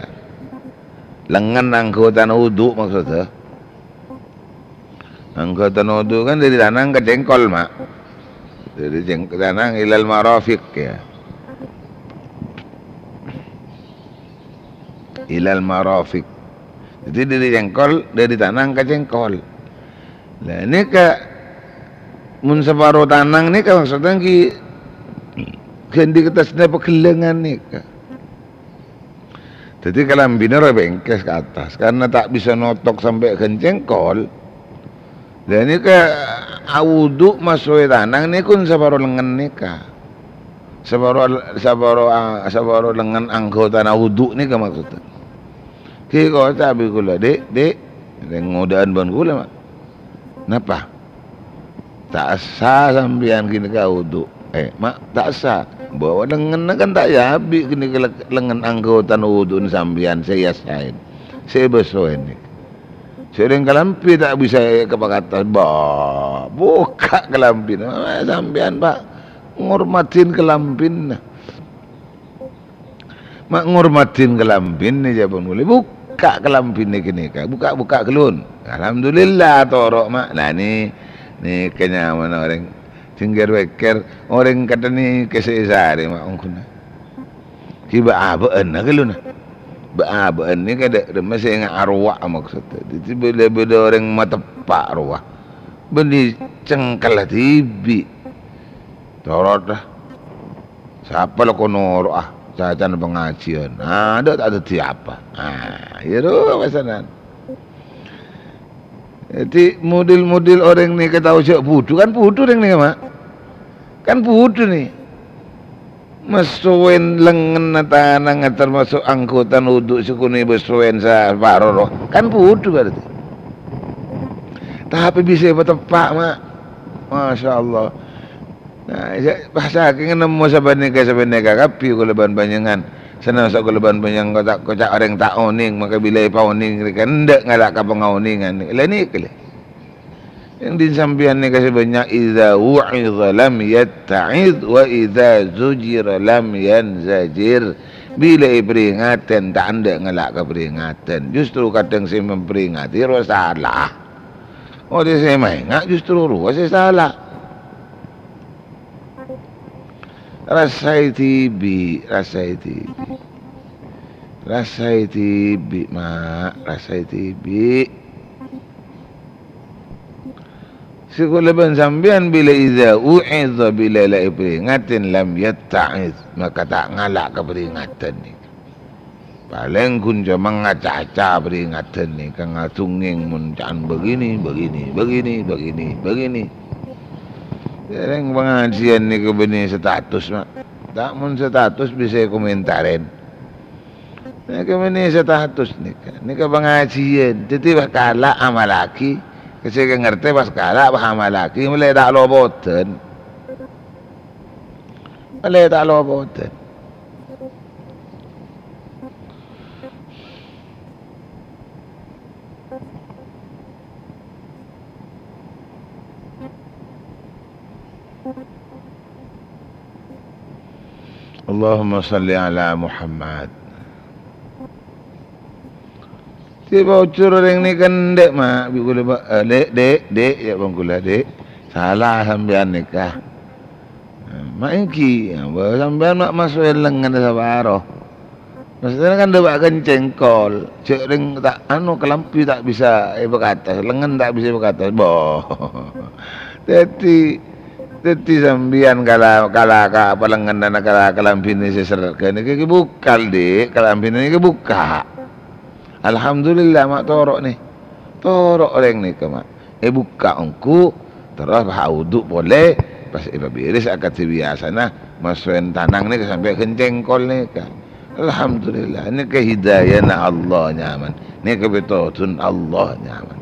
Lengngen anggotana wudu' maksodda. Anggotana wudu' kan dhâri tanang ka cèngkol, Ma'. Dhâri cèng-, tanang ilal marafiq, ya. Ilal marafiq. Dhâddhi dhâri cèngkol, dhâri tanang ka cèngkol. Lah, nèka, mon saparo tanang nèka maksodda ghi ghândhi ka attasna paghellângan nèka. Dhâddhi kalambhina rowa èbengkes ka attas, karna ta' bisa notok sampè' ghân cèngkol. Lah, nèka awudu' masoè tanang nèka ghun saparo lengngen nèka. Saparo, saparo, a-, saparo lengngen anggotana wudu' nèka maksodda. Ghi koca' bi' kaulâ, "Dik, Dik." Rèng ngodâ'ân bân kaulâ, Ma'. "Napa?" "Ta' essa sampèyan ghânèka wudu'." "Eh, Ma', ta' essa?" "Bâ, lengngenna kan ta' èabi' ghânèka le-, lengngen anggotana wudu'na sampèyan sè èessaè, sè èbâsoè nèka. Sè orèng kalambhi ta' bisa èkapakata." "Bâ, bukka' kalambhina." "Eh, sampèyan, Pa', ngormadhi kalambhina." Ma' ngormadhi kalambhina, jâwâbbhân kaulâ. Bukka' kalambhina ghânèka. Bukka', bukka' ghâllu. Alhamdulillah, toro', Ma'. Lah, nè-, nèka nyamana orèng jengger-wèkker, orèng katènè kèsè sarè, Ma', ongghuna. Ghi bâ'-abâ'ân ghâllu, na. Bâ'-abâ'ân nèka dâ', dâ' mè' sè nga' arowa maksodda. Dhâddhi bâdâ, bâdâ orèng mateppa' rowa. Bânnè cengkella dhibi'. Torot, la. Sapa la kok noro'a cacana pangajiân? Adâ' ta' dhâddhi apa. Ah, iyâ ro pasanan. Dhâddhi, model-model orèng nèka tao jâ' budhu, kan budhu orèng nèka, Ma'. Kan budhu, nè. Masoè lengngenna tanangnga tamaso' anggotana wudu' sè ghun èbâsoè saparo, ro. Kan budhu berarti. Tapè bisa èpateppa', Ma'. Masya Allah. Nah, sa-, pas sakèng nemmo sapanèka-sapanèka kabbhi kaulâ bân panjhennengngan. Sanassa kaulâ bân panjhennengngan koca'-koca' orèng ta' onèng, maka bilâ èpaonèng rèya endâ' ngala' ka pangaonèngan. Lha nèka, lè. Yang din sampèyan nèka sè bânnya', "Idza wu'idza lam yatta'iz, wa idza zujira lam yanzajir." Bilâ èparèngatè, ta' endâ' ngala' ka parèngatè. Justru kadhâng sè maparèngatè rowa sala. Orèng sè maènga' justru rowa sè sala. Rasaè dhibi', rasaè dhibi'. Rasaè dhibi', Ma', rasaè dhibi'. Sè kaulâ bân sampèyan bilâ idza wu'idza, bilâ la èparèngatè, lam yatta'iz, maka ta' ngala' ka parèngatè nèka. Palèng ghun coma ngaca-aca parèngatè nèka, ngadhungngèng mon ca'na bâgini, bâgini, bâgini, bâgini, bâgini. Sèrèng pangajiân nèka bânnè status, Ma'. Ta' mon status bisa èkomentarè. Nèka bânnè status nèka. Nèka pangajiân. Dhâddhi pas kala' amallaghi. Sè ngartè pas kala' pas amallaghi. Mèlè ta' lopodhân. Mèlè ta' lopodhân. Allahumma shalli ala Muhammad. Sè bocor orèng nèka endâ', Ma', bi' kaulâ, Ma', eh, Dek, Dek, Dek, ya, bân kaulâ, Dek. Sala sampèyan nèka. Ma' ènggi, ya, bâ, sampèyan ma' masoè lengngenna saparo. Maksudnya kan dâpa' ghân cèngkol. Jâ' rèng ta', anu, kalambhi ta' bisa èpakatas, lengngen ta' bisa èpakatas. Bo. Dhâddhi, dhâddhi sampèyan kala, kala ka apa lengngenna kala kalambhina sè sèrrèt ghânèka bukka', Dek, kalambhina nèka bukka'. Alhamdulillah, ma' toro' nè. Toro' orèng nèka, ma'. Èbukka' ongghu, terros pas awudu' polè, pas èpabiris akadhi biyasana, masoèn tanang nèka sampè' ghân cèngkol nèka. Alhamdulillah, nèka hidayana Allah nyaman. Nèka pètodhuna Allah nyaman.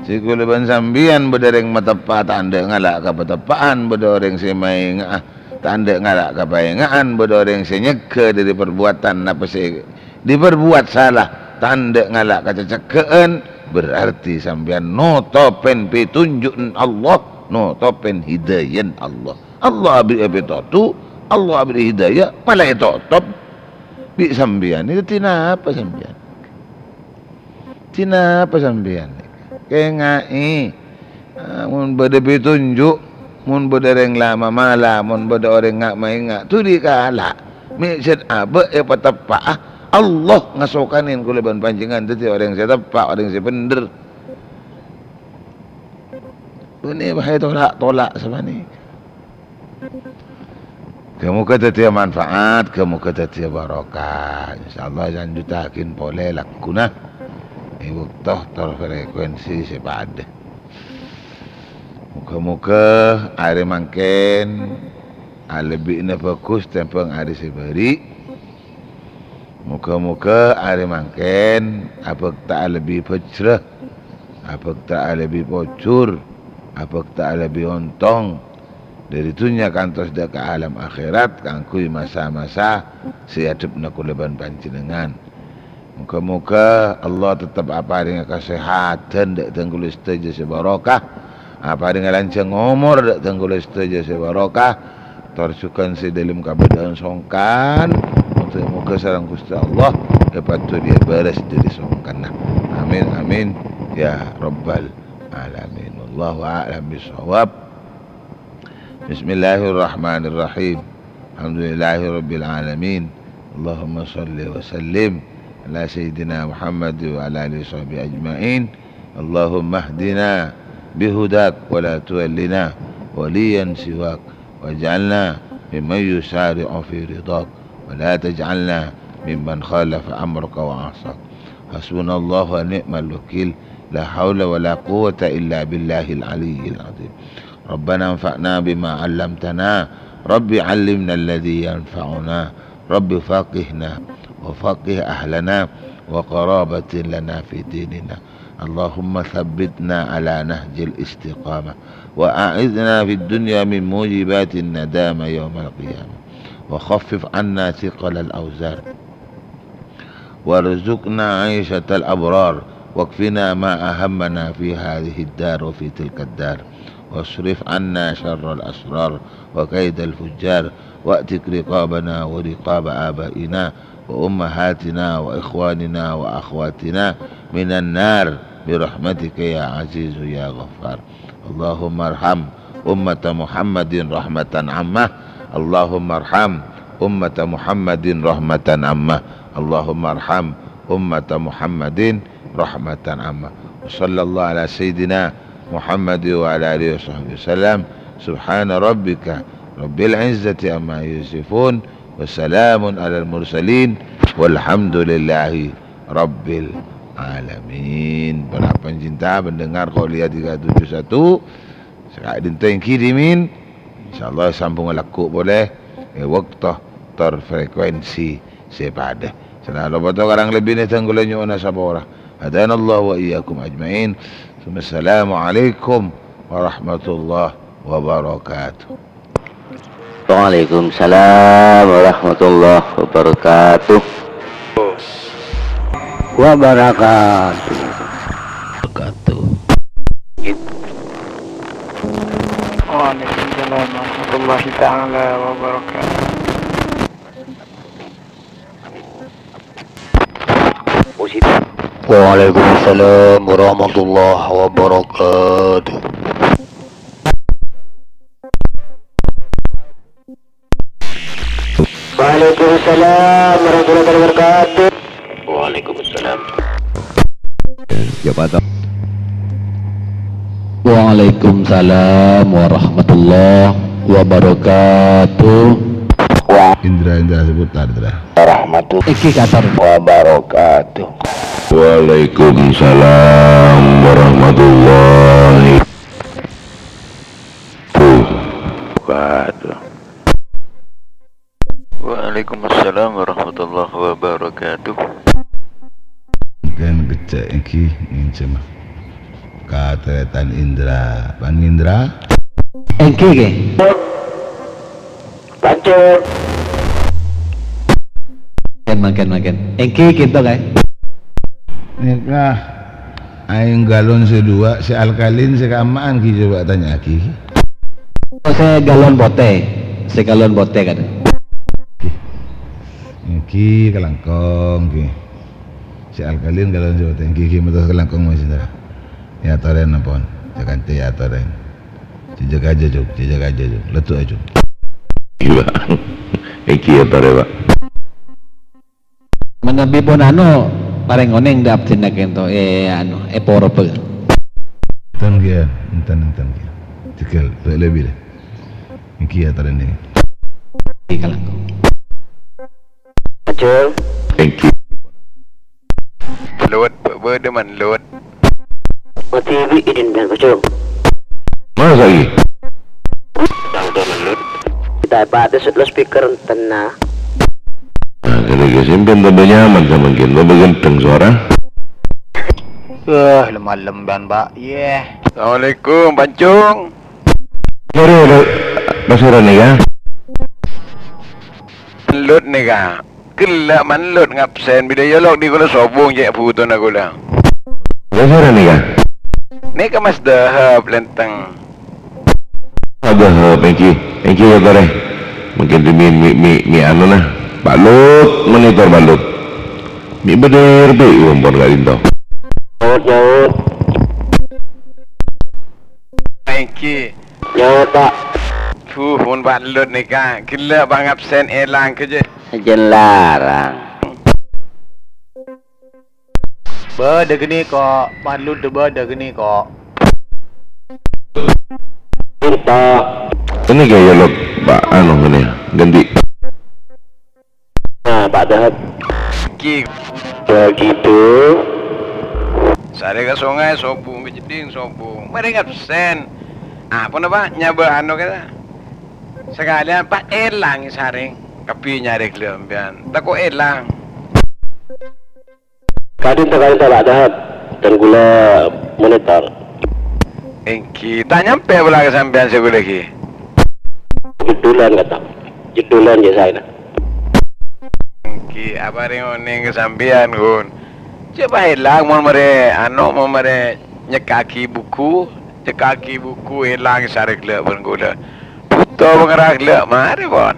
Sè kaulâ bân sampèyan bâdâ orèng mateppa' ta' endâ' ngala' ka pateppa'an, bâdâ orèng sè maènga'a ta' endâ' ngala' ka paènga'an, bâdâ orèng sè nyegghâ dâri parbuwâtan napa sè diparbuwât sala, ta' endâ' ngala' ka cacegghâ'ân, berarti sampèyan notopèn pètunju'na Allah, notopèn hidayana Allah. Allah aberri'a pètodhu, Allah aberri' hidayah, malah ètotop bi' sampèyan. Dhâddhi napa sampèyan? Dhâddhi napa sampèyan? Kènga'è. Ah, mon bâdâ pètunju', mon bâdâ orèng la mamala, mon bâdâ orèng nga'-maènga', dhuli kala'. Mè' sè abâ' èpateppa'a, Allah ngasokanè kaulâ bân panjhennengngan dhâddhi orèng sè teppa', orèng sè bhendher. Bânnè bhâi tola'-tola' sapanèka. Moghâ-moghâ dhâddhiyâ manfaat, moghâ-moghâ dhâddhiyâ barokah. Insyaallah lanjhuttaghi polè lagghuna è bâkto tor frekuensi sè padâ. Moghâ-moghâ arè mangkèn alebbina bhâghus tèmbhâng arè sè bâri'. Moghâ-moghâ arè mangkèn abhâkta alebbhi bhâjrâ, abhâkta alebbhi pojhur, abhâkta alebbhi ontong, dâri dhunnya kantos dâ' ka alam akhèrat kaangghuy masa-masa sè èadhebbhâ kaulâ bân panjhennengngan. Moghâ-moghâ Allah teptep aparènga kasèhadhân dâ' dhâng kaulâ sadhâjâ sè barokah, aparènga lanjhâng omor dâ' dhâng kaulâ sadhâjâ sè barokah, tor jhughân sè dâlem kabâdâ'ân songkan, moghâ-moghâ sareng Ghustè Allah èpadhuliyâ bârâs dâri songkanna. Amin, amin, ya rabbal alamin. Wallahu a'lam bishawab. Bismillahirrahmanirrahim. Alhamdulillahirabbil alamin. Allahumma shalli wa sallim ala sayyidina Muhammad wa ala alihi wa sahbihi ajma'in. Allahumma hdina bihudak wa la tuwallina waliyan siwak, waj'alna mimman yusari'u fi ridak, wa la taj'alna mimman khalafa amraka wa asak. Hasbunallahu wa ni'mal wakil. La haula wa la quwwata illa billahil aliyyil azim. Rabbana anfa'na bima 'allamtana. Rabbi 'allimna alladhi yanfa'una. Rabbi faqihna wa faqih ahlana wa qarabatin lana fi dinina. Allahumma thabbitna ala nahjil istiqamah wa a'idna fid dunya min mujibatin nadama yaumal qiyamah wa khaffif 'anna thiqalal awzar. وارزقنا عيشة الأبرار، واكفنا ما أهمنا في هذه الدار وفي تلك الدار، واصرف عنا شر الأشرار وكيد الفجار، واعتق رقابنا ورقاب آبائنا وأمهاتنا وإخواننا وأخواتنا من النار برحمتك يا عزيز يا غفار. اللهم ارحم أمة محمد رحمة عامة. اللهم ارحم أمة محمد رحمة عامة. اللهم ارحم أمة محمد رحمة عامة. وصلى الله على سيدنا محمد وعلى آله وصحبه وسلم. سبحان ربك رب العزة عما يصفون. وسلام على المرسلين. والحمد لله rabbil alamin. Para pencinta pendengar Qolia tiga tujuh satu, saka'dinto ènggi dhimèn. Insyaallah sambung lagghu' polè è bâkto tor frekuensi sè padâ. Sanala bâto karang lebbina dhâng kaulâ nyo'ona sapora. Hadanallahu wa iyyakum ajma'in. Assalamualaikum warahmatullahi wabarakatuh. Waalaikumsalam warahmatullahi wabarakatuh. Wabarakatuh. Wabarakatuh. Waalaikumsalam warahmatullahi taala wabarakatuh. Waalaikumsalam warahmatullahi wabarakatuh. Waalaikumsalam warahmatullahi wabarakatuh. Waalaikumsalam. Ya, Pak. Waalaikumsalam warahmatullahi wabarakatuh. Indra, Indra Seputar, Indra. Warahmatullahi wabarakatuh. Waalaikumsalam warahmatullahi wabarakatuh. Waalaikumsalam warahmatullahi wabarakatuh. Kan kecek iki nginjem. Katarètan Indra, Bang Indra. Èngghi, ngghi. Lanjut. Mangkèn, mangkèn, mangkèn. Èngghi, ghânto kaè. Nèka, aèng galon sè duwâ', sè alkalin, sè kaamma'an, ghi, coba tanya'aghi. Oh, sè galon potè. Sè galon potè, kan. Èngghi, kalangkong, ghi. Sè alkalin, galon sè potè. Èngghi, ghi, mator kalangkong, Mas Indra. Èyatorè napa, pon. Jhâ' kancè èyatorè. Jhâ' jâgâ ajâ, Cong. Jhâ' jâgâ ajâ, Cong. Leddu'â, Cong. Iyâ, Pak. Èngghi èyatorè, Pak. Manabi pon anu, parèng onèng dâ' abdhina kento, eh, anu, eh, poroba. Enten, ghi, enten, enten, ghi. Tèghâl, bâ' lebbi, lè. Èngghi èyatorè nèka. Èngghi kalangkong. Ajâ. Èngghi. Lut, bâ-, bâdâ man, Lut. Mati bi' idin bân pocong. Masa, ghi? Bang, bang, Lut. Kita pate sut loudspeaker tenna. Nah, kèra-kèra sampèyan tambâ nyaman samangkèn, tambâ ghânteng sowara. Wah, lem-malem bân, Pak. Yeh. Assalamualaikum, Pancung. Sorè, Lut. Pasèra nèka? Lut nèka. Ghellâ' man Lut ngabsen, bilâ èolok dhi' kaulâ sobung cè' bhutona kaulâ. Pasèra nèka? Nèka Mas Dahab Lenteng. Mas Dahab, èngghi, èngghi èyatorè. Mangkèn dhimèn mi', mi', mi' anona. Pak Lut, monitor Pak Lut. Mi' bâdâ R B U ampon ka'dinto. Nyaut, nyaut. Èngghi. Nyaut, Pak. Duh, mon Pak Lut nèka, ghellâ' pangabsen èlang kèjè. Sajân larang. Bâdâ ghânèka, Pak Lut bâdâ ghânèka. Pinta. Ini gaya lo, Pak, anu, ini, ganti. Nah, Pak Dahab. Ki. Begitu. Sarè ka songay, sobung, ka jeddhing, sobung. Marè ngabsen. Apa napa? Nyabâ anu kata. Sakalèyan, Pak, èlang sarè. Kabbhi nyarè ghellâ' sampèyan. Tako' èlang. Ka'dinto, ka'dinto, Pak Dahab. Dan kaulâ monitor. Èngghi, ta' nyampè bâlâ ka sampèyan sè kaulâ ghi. Jeddulan, kata. Jeddulan, jhâ' saèna. Èngghi, aparèng onèng ka sampèyan, Gun. Jhâ' pas èlang mon marè, anu, mon marè nyekka'aghi buku, nyekka'aghi buku èlang sarè ghellâ' bân kaulâ. Bhuto pangarah ghellâ' marè, pon.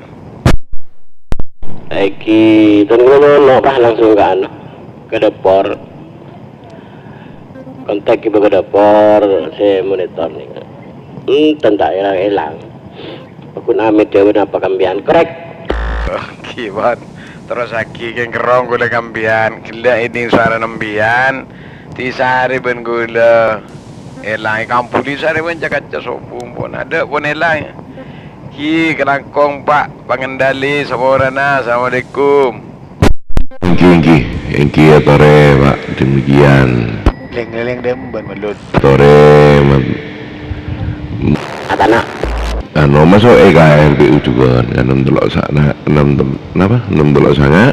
Èngghi, ton kaulâ nyono, pas langsung ka anu, ka dâpor. Kontak ghi bâ ka dâpor sè monitor nèka. Enten ta' èlang-èlang. Pakun Amit jâwâb napa ka sampèyan? Korèk. Èngghi, pon. Terrosaghi kèng kerrong kaulâ ka sampèyan. Ghellâ' èdhing sowarana sampèyan. Dhisarè bân kaulâ. Èlang èkambhuli sarè bân ca-kaca sobung pon. Adâ' pon èlang. Ghi, kalangkong, Pak, pangendali, saporana. Assalamualaikum. Èngghi, èngghi. Èngghi, èyatorè, Pak. Demikian. Lèng-lèng dâ' emban, Lut. Èyatorè, Mat. Atana. Anu, maso'è ka R B U jhughân, ka nem tello' sa-, na-, nem tem-, napa? Nem tello' sanga'.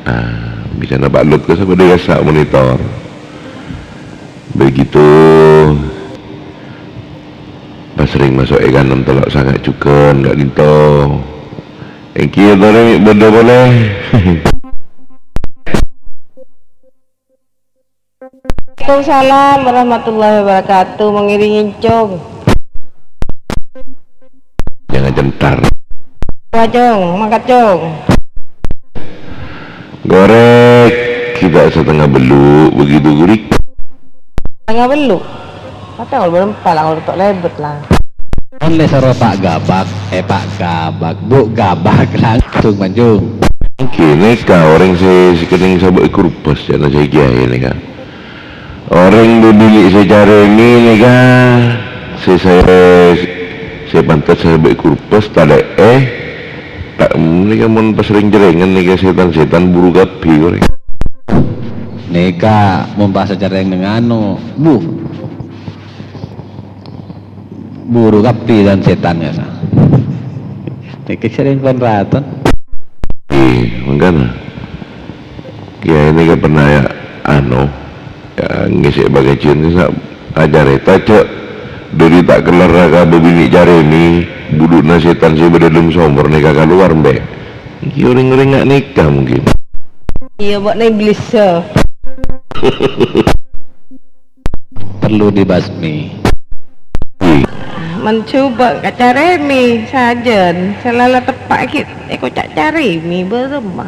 Ah, bisa napa Lut ka sabâdâ kassa' monitor. Begitu. Pas rèng maso'è ka nem tello' sanga' jhughân, ka'dinto. Èngghi, èyatorè, bâdâ polè. Waalaikumsalam warahmatullahi wabarakatuh. Mangèrèng, Cong. Jangan centar. Wah, Cong, mangkat, Cong. Korèk, ghi' ta' satengnga bellu', begitu, Gurik. Satengnga bellu'? Katè kol belum pala, kol tok lebet lah. Mon lè soro Pak Gabak, eh, Pak Gabak, Bu Gabak langsung manjung. Kènè ka orèng sè, sè kennèng sabâ' è kurpes, jhâna sè kèya nèka. Orèng bâbinè' sè carèmè nèka, sè, sè, sè pantes sabâ' è kurpes, talè'è, ta' nèka mon pas rèng-cerèngan nèka sètan-sètan buru kabbhi orèng. Nèka mon pas acarèng neng anu, buh. Buru kabbhi bân sètan, ya, sa. Nèka sèrèng pon raton. Iyâ, mangkana. Kèyaè nèka pernah, ya, anu, ya, ngèsè pangajiyân, sa-, acarèta, jhâ' dhâri ta' kellarra ka bâbinè' carèmè, budhu'na sètan sè bâdâ è dâlem somor nèka kalowar, mbè'. Èngghi rèng-orèng nga' nèka mungkin. Iyâ, bâ'na iblis, ya. Perlu dibasmi. Mon jhubâ' ka carèmè sajân, sè la la teppa' ghi' èkoca' carèmè, bârâmma.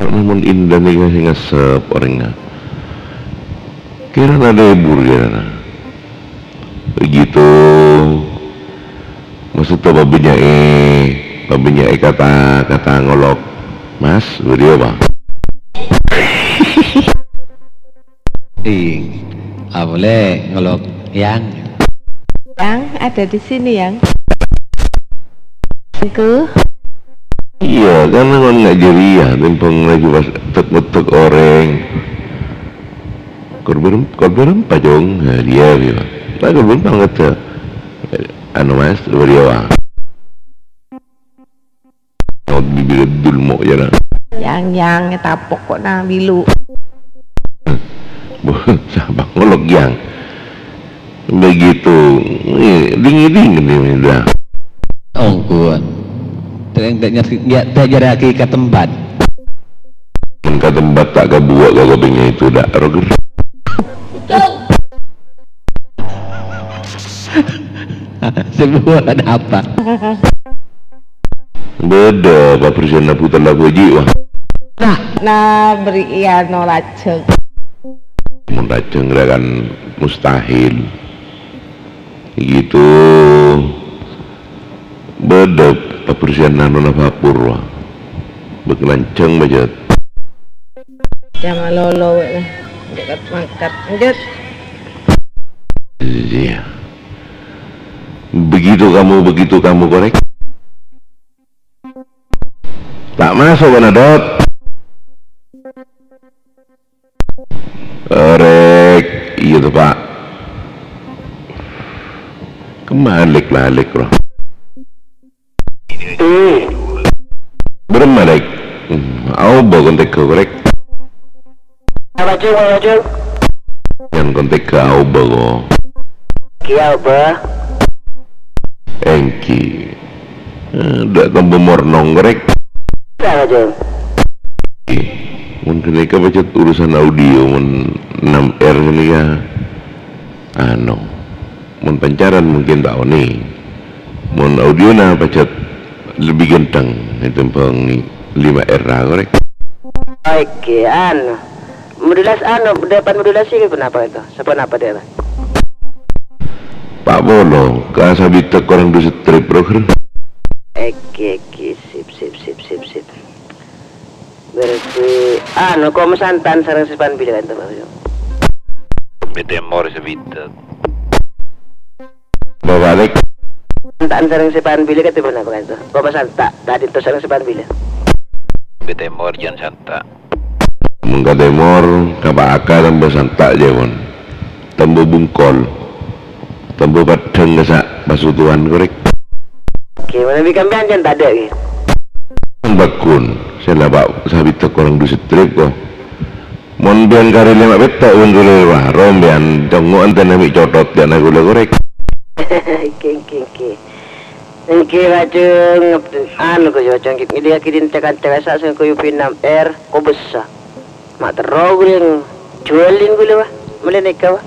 Mon indah nèka sè ngasep orèngnga. Kèra na lebur kèra na. Begitu. Maksudnya pabânnya'è, pabânnya'è kata-kata ngolok. Mas, bâdâ apa? Ih, apa lè ngolok, Yang? Yang, ada di sini, Yang. Engko? Iyâ, kan ngon ngajâriyâ, tèmbhâng laju pas tek-metek orèng. Korban, korban apa, Jong? Nah, dia, dia. Nah, korban banget, ya. Anu, Mas, bâdâ apa? Naudzubillah, dulmo, ya, nah. Yang, yang, tapok kok, nah, bilu. Bu, sapa ngolok, Yang? Begitu. Eh, ding-ding, ding, dah. Ongghuwân. Tèng, tèng, ya, tèng jârâ ka tempat. Mon ka tempat ta' kabuwâ' ka kopèngnga itu, dak, roger. Sè buwâ' ada apa? Bâdâ pabersihanna puter lagu haji, wah. Nah. Nah, beri iya no lajeng. Mon lajeng ra kan mustahil. Gitu. Bâdâ pabersihanna nona vapor, wah. Bâk lanjhâng bajât. Jang alolo, wek, nah. Dekat mangkat. Lanjut. Iya. Begitu kamu, begitu kamu korek. Ta' maso' bâ'na, Dot. Orek, iyâ to, Pak. Kemma lèk-lalèk, roh. Bârâmma, Rek? Hmm, aobâ kon tèghâ, Rek. Apa, Jung? Apa, Jung? Nyan kon tèghâ aobâ, ko. Kèya aobâ. Èngghi. Eh, dâ' tambâ mornong, Rek. Apa, Jung? Èngghi. Mon ghânèka pajhât urusan audio, mon enam R ghânèka, anu, mon pancaran mungkin ta' onèng. Mon audiona pajhât lebbi ghântheng ètèmbhâng lima R ra, korèk. Oke, anu, modulas-, anu, depan modulasi ke kenapa itu? Seperti apa dia, Pak? Pa' polo, ka Sabita korang du strip, roger. Oke, oke, sip, sip, sip, sip, sip. Berarti, anu, kok masanta'an sareng Sepan Billy kan, Pak? Bete mor Sabita. Balik. Santa'an sareng Sepan Billy kan, Pak, kan, tuh? Kok masanta', tadi tuh sareng Sepan Billy. Bete mor, jangan santa'. Mengka tèmor, ka Pak Aka tambâ santa' jâ, mon. Tambâ bungkol. Tambâ peddhâng kassa' pasutuwan, korèk. Oke, manabi kampèyan jân tadâ', ghi? Bakun, sè la, Pak, Sabita korang du strip, ko. Mon biyân karè lèma' pètta', bân kulè waro, biyân congo' antèna mè' cotot, jâna kulè, korèk. Oke, oke, oke. Èngghi, Rajung, anu, Gus, Rajung, ghi' ngèdhingngaghi ca-kanca kassa' sè ngoyubi enam R, kobessa. Ma' terro ghulâ jhuwâlin ghulâ, wah. Mèlè nèka, wah.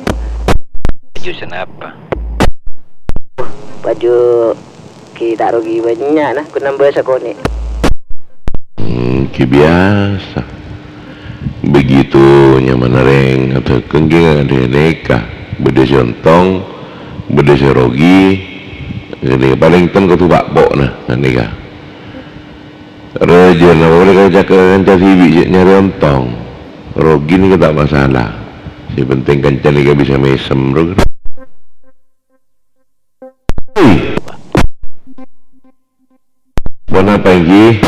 Baju senapa? Baju ghi' ta' rogi bânnya', nah, ghun nambâ sakonè'. Hmm, ghi' biyasa. Begitu nyamana rèng adhâghâng ghi' ngadhâ' nèka. Bâdâ sè ontong, bâdâ sè rogi, ghânèka palèng ten kodhu pa'-po' na, ghânèka. Rajâna polè ka ca-, kanca dhibi' sè nyarè ontong. Rogi nèka ta' masalah. Sè penting kanca nèka bisa mèsem, bro. Ponapa èngghi?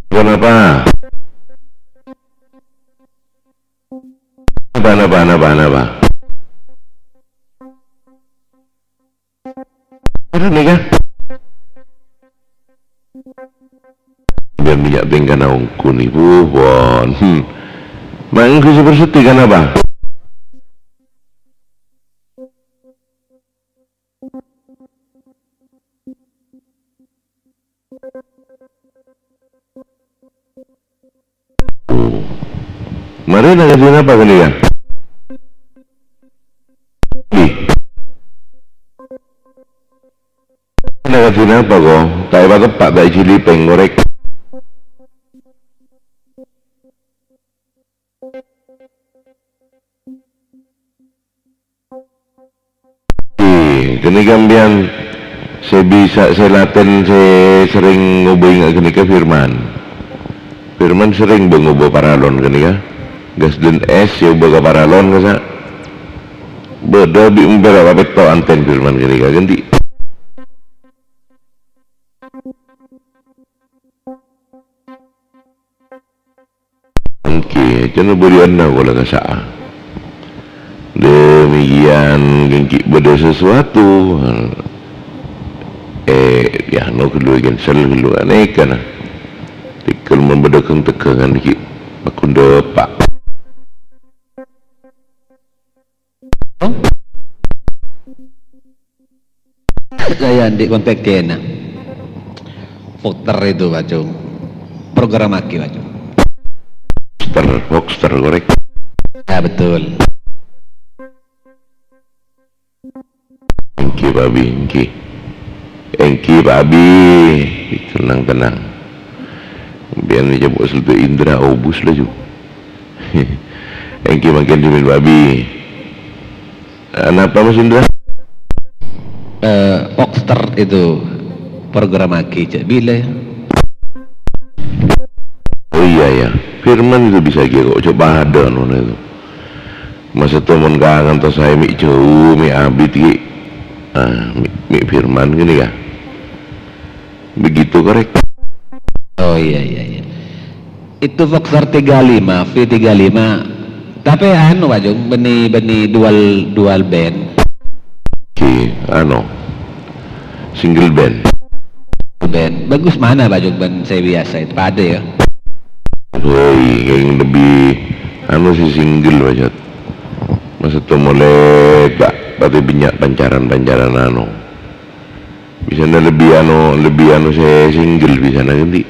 Ponapa? Napa, napa, napa, napa? Anu nèka. Bân mènnya' tèngkana ongghu nèka, pon. Hmm. Mangghâ sè berseddi kan apa? Marèna kadhi napa ghânèka? Ih. Marèna kadhi napa, ko? Ta' èpateppa', ta' èjhilipèng, korèk. Ih, ghânèka sampèyan sè bisa, sè latèn, sè serrèng ngobâi nga-, ghânèka Firman. Firman serrèng bâ ngobâ paralon ghânèka. Gas dân ès sè obâ ka paralon kassa'. Bâdâ bi' mèmpèra kapètto antèn Firman ghânèka, ghântè. Èngghi, ca'na bâriyânna kaulâ kassa'. Dâmèkèyan, èngghi bâdâ sesuatu. Eh, ya, no ghâllu, cancel ghâllu, anèka, na. Tèghâl mon bâdâ ghâng-tegghângan, èngghi, pakon dâpa'. Saya andi' kontak Cina. Voxter itu, Pak Cung. Programmaghi, Pak Cung. Voxter, Voxter, korèk. Ya, betul. Èngghi, Pak Abi, èngghi. Èngghi, Pak Abi. Tenang, tenang. Biyen coba seltu Indra obus laju. Èngghi mangkèn dhimèn, Pak Abi. Eh, napa, Mas Indra? Eh, Voxter itu programmaghi cè' bilâ, ya? Oh iya, ya. Firman itu bisa ghi kok, coba ada nona itu. Masa to mon kangen to saè mè' jhâu, mè' abit ghi. Ah, mè', mè' Firman ghânèka. Begitu, korèk. Oh, iya, iya, iya. Itu Voxer tiga lima, V tiga lima. Tapè anu, Pak Jung, bânnè, bânnè dual, dual band. Oke, anu, single band. Band. Bagus mana, Pak Jung, band sè biyasa itu? Padâ, ya? Woi, yang lebih, anu, sih single, Pak Jot. Maksud tuh mulai, Pak, berarti banyak pancaran-pancaran, anu. Bisanna lebbi anu, lebbi anu sè single bisanna ghântè.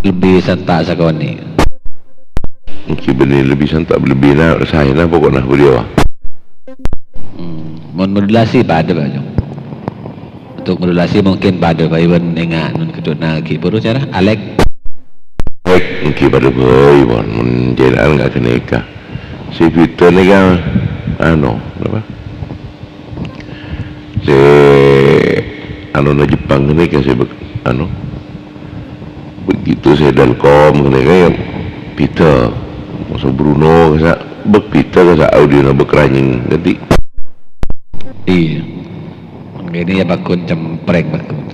Lebbi santa' sakonè'. Èngghi bânnè lebbi santa', lebbi na-, saèna poko'na bâdâ, wa. Hmm, mon modulasi padâ, Pak Jung. Untuk modulasi mungkin padâ, Pak, even enga' non keduna ghi' buru cara Alek. Alek, èngghi padâ bhâi, pon. Mon jhâlân enga' ghânèka. Sè bhidhâ nèka, anu, napa? Sè anuna Jepang ghânèka sè bek-, anu, begitu sè Dalkom ghânèka ya bhidhâ. Masa Bruno kassa' bek bhidhâ kassa' audiona bek ranyèng ghântè. Iyâ. Mangkènè ya pakon cempreng pakon.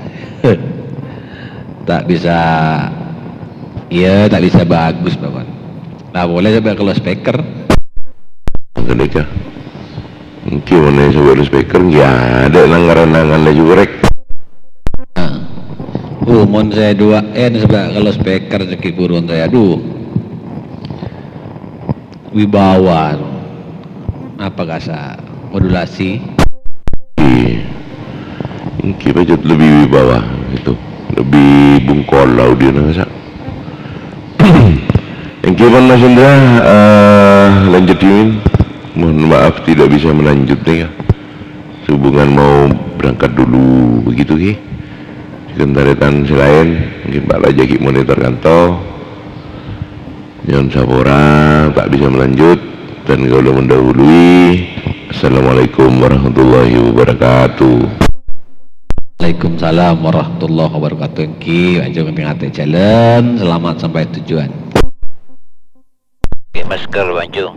Ta' bisa, iyâ, ta' bisa bagus pakon. Nah, polè coba kalau speaker. Ghânèka. Èngghi mon sè bâdâ speaker, èngghi adâ' nang-ngaranangan laju korèk. Nah. Uh, mon sè duwâ'ân sebâ' kalau speaker cè' ghi' burun saya. Aduh. Wibawa. Apa kassa' modulasi? Iyâ. Èngghi pajhât lebbi wibawa gitu. Lebbi bungkol audiona kassa'. Èngghi pon Mas Indra, eh, lanjut dulu. Mohon maaf tidak bisa melanjut nih ya. Sehubungan mau berangkat dulu begitu, ngghi. Sekretaris sè laèn, mungkin Pak Raja ghi' monitor kanto. Nyo'on sapora, ta' bisa melanjut, dan kaulâ mendahului. Assalamualaikum warahmatullahi wabarakatuh. Waalaikumsalam warahmatullahi wabarakatuh. Èngghi, Pak Jung, hati-hati jhâlân, selamat sampai tujuan. Pakai masker, Pak Jung.